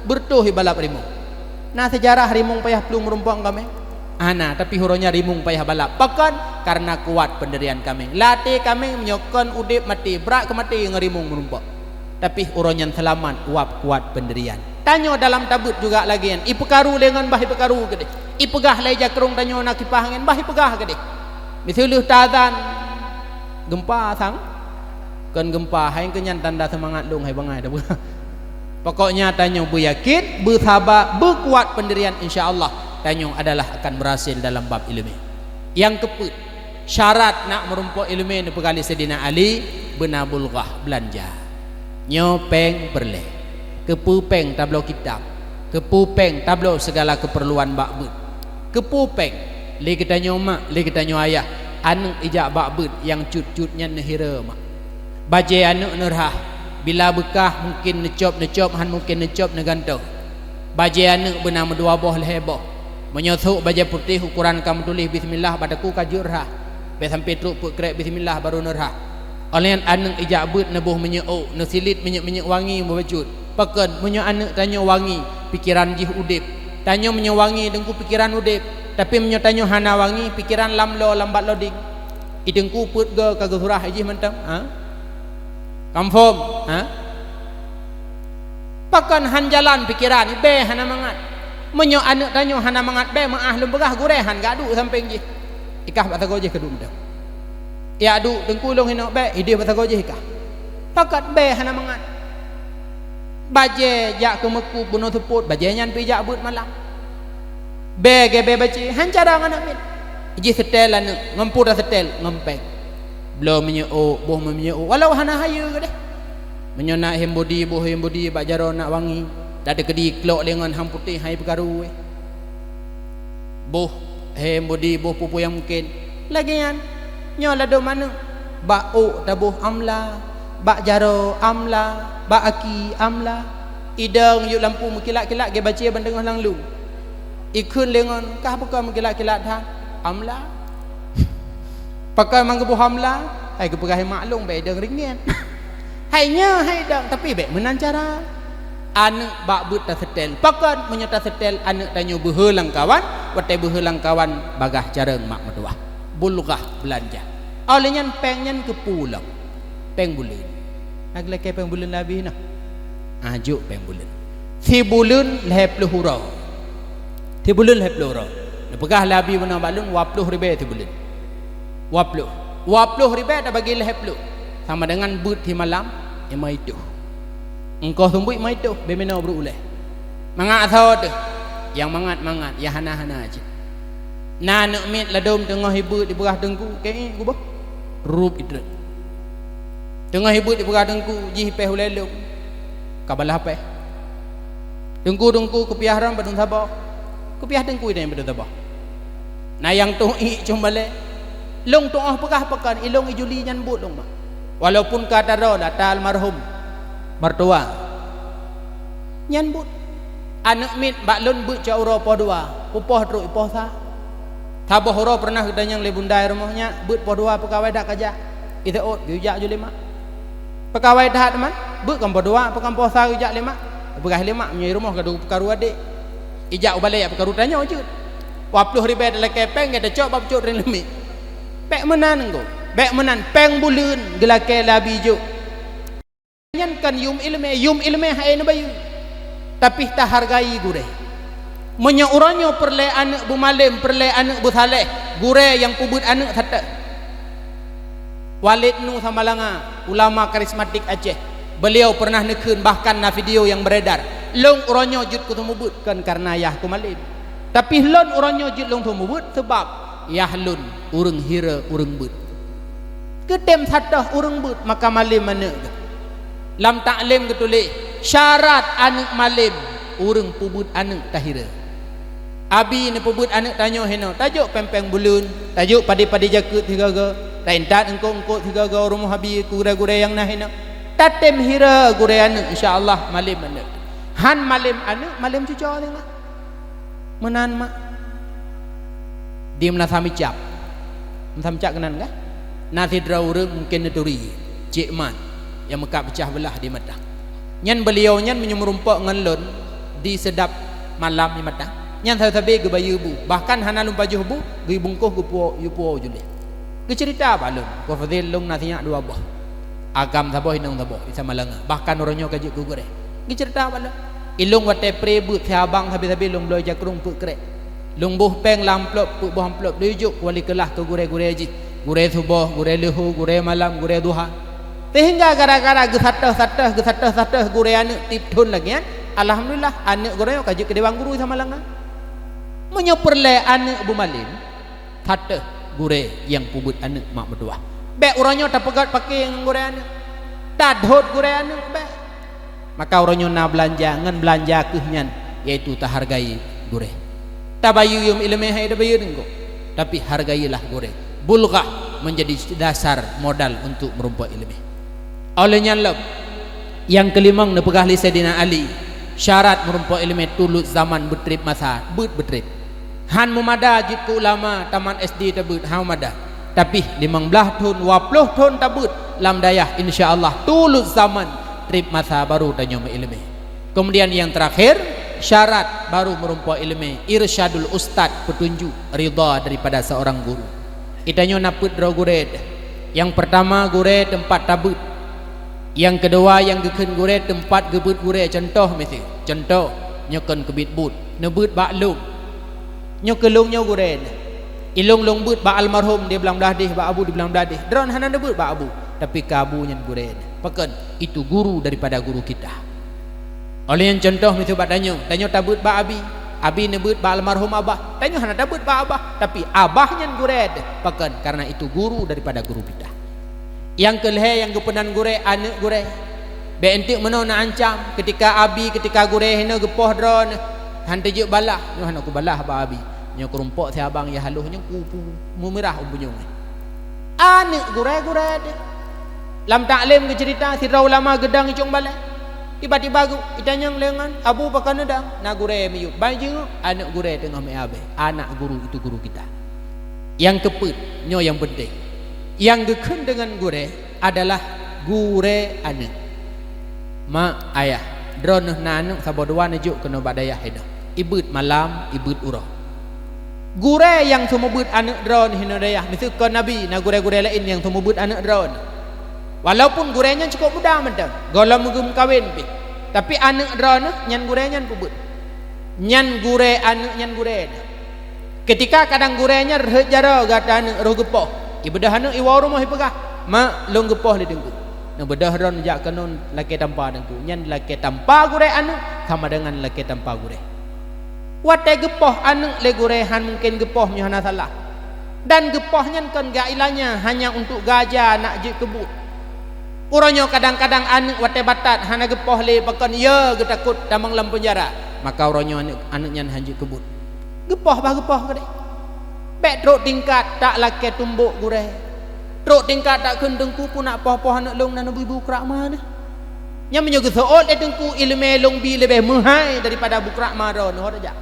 Beureutoh ibalap rimueng. Na seujarah rimueng payah plueng meurumpok ngon kaméng? Hana, tapi uroe nyan rimueng payah balap. Pakon? Karena kuat peundirian kaméng. Lam até kaméng meunyoe kon udeb maté, brat keu maté ngon rimueng meurumpok. Tapi uroe nyan seulamat, wab kuat peundirian. Tanyoe dalam tabeuet juga lagée nyan. Ipeukaru lé ngon bah ipeukaru keudeh. Ipeugah lé jakrong tanyoe na kipah angén, bah ipeugah keudeh. Miseuleuh taazan, geumpa sang, kon geumpa, hai keu nyan tanda seumangat lôn hai bangai dah. Pokoknya tanyoe beuyakin, beusaba, beukuat peundirian, insya Allah tanyoe adalah akan berhasil dalam bab ileumé. Nyang keupeuet, syarat nak meurumpok ileumé neupeugah lé Saidina Ali, beuna bulghah beulanja. Nyoe péng peureulée. Keupeue péng tabloe kitab? Keupeue péng tabloe sigala keupeurluan bak beuet? Keupeue péng? Lé geutanyoe mak, lé geutanyoe ayah, aneuëk ijak bak beuet nyang cut-cut nyan neuhira mak. Bajée aneuëk neurhah, bila beukah mungken neucop-neucop, han mungken neucop neugantoe. Bajée aneuëk beuna meudua boh lhée boh. Meunyoe sôk bajée putéh ukoran ka meutuléh bismillah bak takue ka jeuet rhah. Bék sampoe trok peuet krek bismillah barô neurhah. Óh lheueh nyan aneuëk ijak beuet neuboh minyeuk ôk, neusilet minyeuk-minyeuk wangi meubacut. Pakon, meunyoe aneuëk tanyoe wangi, pikeran jih udeb. Tanyoe meunyoe wangi, teungku pikeran udeb. Tapi meunyoe tanyoe hana wangi, pikeran lam lo lambat loding. I teungku peuet goe ka geusurah jih mantong, ha? Confirm, ha? Pakon han jalan pikeran, bée hana mangat. Meunyoe aneuëk tanyoe hana mangat bée, meuáh lôn peugah gurée han geuduek sampéng jih. Ikah bak sagoe jih keuduek mantong. Yak duek teungku lôn hinoe bék, ideh bak sagoe jih ikah. Pakat bék hana mangat. Bajée jak keu meukup bunoe seupôt, bajée nyan pih jak beuet malam. Bék gée bék bacée, han cara ngon amin. Jih seutée aneuëk, ngon peue taseutée, ngon péng. Bloe minyeuk ôk, boh minyeuk ôk, walau hana hayeue keudeh. Meunyoe na hand body, boh hand body bak jaroe nak wangi, dak teukeudi klok lé ngon ham putéh hai peukaru. Boh hand body, boh peue-peue nyang mungken. Lagée nyan, nyoe ladôm aneuëk, bak ôk taboh amla, bak jaroe amla, bak aki amla. Idong yue lampu meukilat-kilat gée bacée ban teungoh lam lueng. Ikheun lé ngon kah bukon meukilat-kilat that, amla. Pakon mang geuboh amla, hai geupeugah maklum bék idong ringgit. Hai nyoe hai dong, tapi bék meunan cara. Aneuëk bak beuet taseutée. Pakon meunyoe taseutée aneuëk tanyoe beuhe lam kawan, watée beuhe lam kawan bagaih carông mak meutuwah. Bulghah beulanja. Óh lheueh nyan péng nyan keupeue lom? Péng buleuen. Nak lakée péng buleuen lom abéh na? Ah, jok péng buleuen. Sibuleuen lhée ploh uroe. Sibuleuen lhée ploh uroe. Neupeugah lé Abi bunoe bak lôn, dua ploh ribée sibuleuen. Dua ploh. Dua ploh ribée tabagi lhée ploh, sama dengan beuet simalam limong itoh. Eungkoh sumbuet limong itoh, bék meunoe brôk ulée. Mangat asoe teuh. Nyang mangat-mangat, nyang hana-hana cit. Na aneuëk miet ladôm teungoh ibeuet dipeugah teungku, keu ié geuboh. Rup itrek. Teungoh ibeuet dipeugah teungku, jih péh ulée lôn. Ka balaih péh. Teungku-teungku kupiah rom padum saboh. Kupiah teungku ideh padum saboh. Na nyang tueng ié com balée. Lôn tuoh peugah pakon, ilôn ijuli nyan buet lôn mak. Walaupun ka taroe ata almarhum mertua. Nyan buet. Aneuëk miet bak lôn beuet cok uroe poh dua, pupoh trok ipoh sa. Saboh uroe peureunah geutanyong lé bunda i rumoh nyak, beuet poh dua peukawai dak kajak. Iseuôt geujak ju lé mak. Peukawai that man, beuet kon poh dua, peukon poh sa geujak lé mak. Peugah lé mak, meunyoe i rumoh ka dua peukaru adek. Ijak u balée jak peukaru tanyoe jeuet. Dua ploh ribée talakée péng, gata cok bak pucok ring leumik. Bék meunan engko. Bék meunan, péng buleuen geulakée lé Abi jok. Nyan kon yum ileumé, yum ileumé hai neubayeue. Tapi tahargai gurée. Meunyoe uroe nyoe peureulée aneuëk beumalém, peureulée aneuëk beusaléh, gurée nyang peubeuet aneuëk sateue. Walid Nu Samalanga, ulama karismatik Aceh, beliau pernah neukheun, bahkan na video nyang beredar, "Lôn uroe nyoe jeuet keu seumeubeuet kon kareuna yah kumalém. Tapi lôn uroe nyoe jeuet lôn seumeubeuet seubab yah lôn ureuëng hira ureuëng beuet." Keutem sateue ureuëng beuet maka malém aneuëk geuh. Lam taklém geutuléh, syarat aneuëk malém, ureuëng peubeuet aneuëk tahira. Abi neupeubeuet aneuëk tanyoe hinoe, tajok péng-péng buleuen, tajok padé-padé jakeuet sigoe-goe, Taintat eungkôt-eungkôt sigoe-goe rumoh abi keu gurée-gurée nyang na hinoe. Tatem hira gurée aneuëk, insya Allah malem aneuëk. Han malem aneuëk, malem cucoe singoh. Meunan mak. Di meunasah micab. Meunasah micab keunan kah? Na sidroe ureuëng mungken neuturi, cék mat, nyang meukat peucah beulah di mata. Nyan beuliau nyan meunyoe meurumpok ngon lôn di seudab malam di mata. Nyan sabe-sabe geubayeue bu, bahkan hana lôn pajoh bu, geubungkôh geupuwoe, geupuwoe u julée. Geuceurita bak lôn, "Ko Fadil, lôn na sinyak dua boh. Agam saboh, inong saboh, di Samalanga. Bahkan uroe nyoe ka jeuet keu gurée." Geuceurita bak lôn. Ilôn watée pré beuet siabang sabe-sabe lôn bloe jakrong peuet krek. Lôn boh péng lam amplop, peuet boh amplop, lôn jok keu wali keulah keu gurée-gurée jih. Gurée suboh, gurée leuhô, gurée malam, gurée duha. Sehingga gara-gara geusatéh-satéh, geusatéh-satéh gurée aneuëk tieb thon lagée nyan, alhamdulillah, aneuëk gurée nyoe ka jeuet keu dewan guru Samalanga. Meunyoe peureulée aneuëk beumalem, satéh gurée nyang peubeuet aneuëk mak meutuwah. Bék uroe nyoe tapeugét paké ngon gurée aneuëk. Tadhôt gurée aneuëk bék. Maka uroe nyoe na beulanja, ngon beulanja kheueh nyan, yaitu tahargai gurée. Tabayeue yum iéleumé hai tabayeue deunggok, tapi hargailah gurée. Bulghah menjadi dasar modal untuk meurumpok iéleumé. Óh lheueh nyan lom, nyang keulimong neupeugah lé Saidina Ali, syarat meurumpok iéleumé tulot zaman beutreb masa, beuet beutreb. Han meumada jeuet keu ulama tamat S D tabeuet, han meumada. Tapi limong blaih thon, dua ploh thon tabeuet lam dayah, insya Allah tulot zaman treb masa baru tanyoe meuiéleumé. Kemudian yang terakhir, syarat baru meurumpok iéleumé, irsyadul ustad, petunjuk, ridha daripada seorang guru. Geutanyoe na peuet droe gurée. Nyang peurtama gurée teumpat tabeuet. Nyang keudua nyang geukheun gurée teumpat geubeuet gurée, cuntoh miseue. Cuntoh, nyoe kon keubiet buet, neubeuet bak lôn. Nyoe keu lôn nyoe gurée. Ilôn lôn beuet bak almarhum di Blang Blahdeh, bak abu di Blang Blahdeh. Droen hana neubeuet bak abu, tapi keu abu nyan gurée. Pakon? Itu guru daripada guru kita. Óh lheueh nyan cuntoh miseue bak tanyoe, tanyoe tabeuet bak abi, abi neubeuet bak almarhum abah, tanyoe hana tabeuet bak abah, tapi abah nyan gurée teuh. Pakon? Karena itu guru daripada guru kita. Nyang keu lhée nyang geupeunan gurée, aneuëk gurée. Bék enteuk meunoe neuancam, keutika abi, keutika gurée hinoe geupoh droeneuh, han teujeuet balaih, nyoe hana kubalah bak abi. Nyoe kurumpok siabang nyang haloh nyoe ku, ku meumirah u bunyong. Aneuëk gurée-gurée teuh. Lam taklém geuceurita, sidroe ulama geudong i cong balée. Tiba-tiba geu-, itanyong lé ngon, "Abu, pakon neudong?" "Na gurée miyueb." Ban jingok, aneuëk gurée teungoh meuabée. Anak guru itu guru kita. Nyang keupeuet, nyoe nyang peunteng. Nyang geukheun deungon gurée adalah gurée aneuëk. Mak, ayah, droeneuh na aneuëk saboh dua neujok keunoe bak dayah hinoe. Ibeuet malam, ibeuet uroe. Gurée nyang seumeubeuet aneuëk droeneuh hinoe dayah, miseue kon abi, na gurée-gurée laén nyang seumeubeuet aneuëk droeneuh. Walaupun gurée nyan cukôp muda mantong, gohlom geumeukawen pih, tapi aneuëk droeneuh nyan gurée nyan peubeuet. Nyan gurée aneuëk nyan gurée. Keutika kadang gurée nyan rhot jaroe gata aneuëk roh geupoh, ibeudôh aneuëk iwoe rumoh ipeugah, "Mak, lôn geupoh lé Teungku." Neubeudôh droeneuh jak keunoe lakée tampa Teungku. Nyan lakée tampa gurée aneuëk sama deungon lakée tampa gurée. Watée geupoh aneuëk lé gurée han mungken geupoh meunyoe hana salah. Dan geupoh nyan kon geuilanya hanya untuk geuaja nak jeuet keu buet. Uroe nyoe kadang-kadang aneuëk watée batat hana geupoh lé pakon, ya geutakot tamong lam peunjara, maka uroe nyoe aneuëk, aneuëk nyan han jeuet keu buet. Geupoh bah geupoh keudeh. Bék trok tingkat tak lakée tumbok gurée. Trok tingkat tak kheun, "Teungku, peu nak poh-poh aneuëk lôn na neubi bu krak ma neuh?" Nyan meunyoe geuseuôt lé Teungku, iéleumé lôn bi leubeh meuhai daripada bu krak ma droeneuh, ho tajak.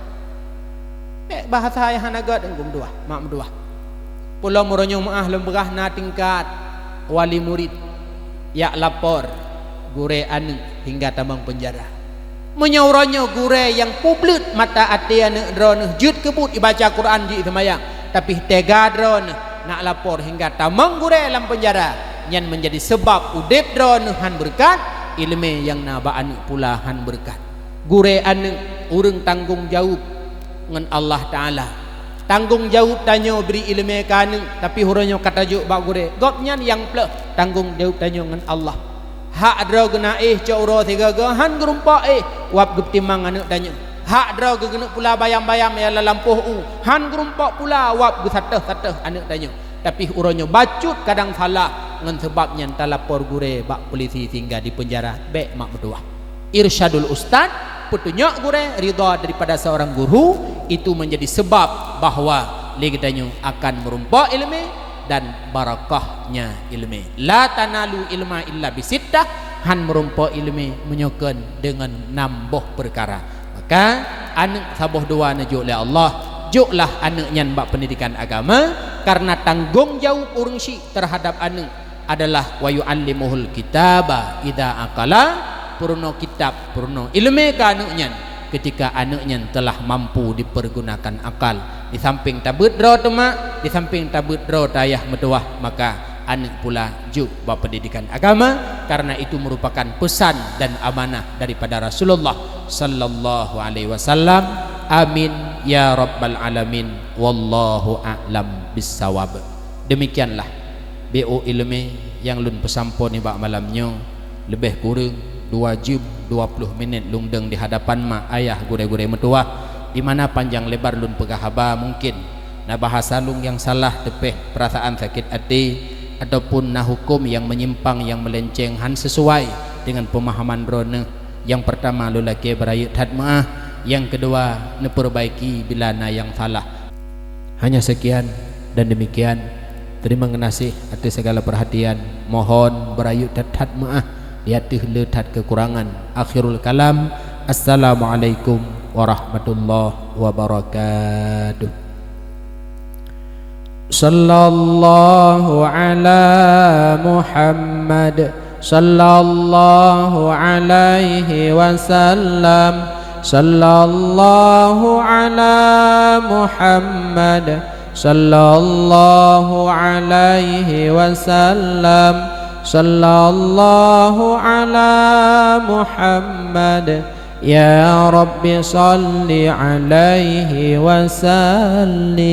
Bék bahasa nyang hana gét, Teungku meutuwah, mak meutuwah. Peulom uroe nyoe meuáh lôn peugah na tingkat wali murit jak lapor gurée aneuëk hingga tamong peunjara. Meunyoe uroe nyoe gurée nyang peubleut mata até aneuëk droeneuh jeuet keu buet ibaca Quran jih seumayang, tapi teuga droeneuh nak lapor hingga tamong gurée lam peunjara, nyan meunjadi seubab udeb droeneuh han beureukat, iéleumé nyang na bak aneuëk pula han beureukat. Gurée aneuëk ureuëng tanggong jaweueb ngon Allah Taala. Tanggong jaweueb tanyoe bri iéleumé keu aneuëk, tapi uroe nyoe ka tajok bak gurée. Gobnyan nyang pleueh tanggong jaweueb tanyoe ngon Allah. Hak droe geunaéh cok uroe sigoe-goe han geurumpok éh, wab geupeutimang aneuëk tanyoe. Hak droe geuneuk pula bayam-bayam nyang lampôh u, han geurumpok pula wab geusatéh-satéh aneuëk tanyoe. Tapi uroe nyoe bacut kadang salah, ngon seubab nyan talapor gurée bak peulisi sehingga dipeunjara, bék mak meutuwah. Irsyadul ustad, peutunyok gurée, ridha daripada seorang guru, itu menjadi sebab bahwa lé geutanyoe akan meurumpok iéleumé, dan barakahnya ileumé. La tanalu ilma illa bisittah, han meureumpok ileumé meunyoe kon deungon nam boh peukara. Maka, aneuëk saboh dua neujok lé Allah, joklah aneuëk nyan bak peundidikan agama, karena tanggong jaweueb ureuëng syiek teuhadab aneuëk adalah wa yu'allimuhul kitaba idza aqala, peurunoe kitab, peurunoe ileumé keu aneuëk nyan, keutika aneuëk nyan teulah mampu dipeurgunakan akal. Di sampéng tabeuet droe teuh mak, di sampéng tabeuet droe teuh ayah meutuwah, maka aneuëk pula jok bak peundidikan agama, karena itu merupakan pesan dan amanah daripada Rasulullah sallallahu alaihi wasallam. Amin ya rabbal alamin. Wallahu a'lam bissawab. Demikianlah B O ileumé nyang lôn peusampoe nibak malam nyoe, leubeh kureueng dua jeuem dua ploh minét lôn dong di hadapan mak ayah gurée-gurée meutuwah, di mana panjang lebar lôn peugah haba mungken na bahasa lôn nyang salah, teupeh peurasaan sakét até, ataupun na huköm nyang meunyimpang nyang meulenceng han sisuai deungon peumahaman droeneueh. Nyang peurtama lôn lakée beurayeuk that meuáh, nyang keudua neupeubaiki bila na nyang salah. Hanya sekian dan demikian. Terima kasih atas segala perhatian. Mohon beurayeuk that-that meuáh di ateueh le that kekurangan. Akhirul kalam. Assalamualaikum warahmatullahi wabarakatuh. Sallallahu ala Muhammad. Sallallahu alaihi wasallam. Sallallahu ala Muhammad. Sallallahu alaihi wasallam. Sallallahu ala Muhammad. Ya Rabbi salli alaihi wasallim.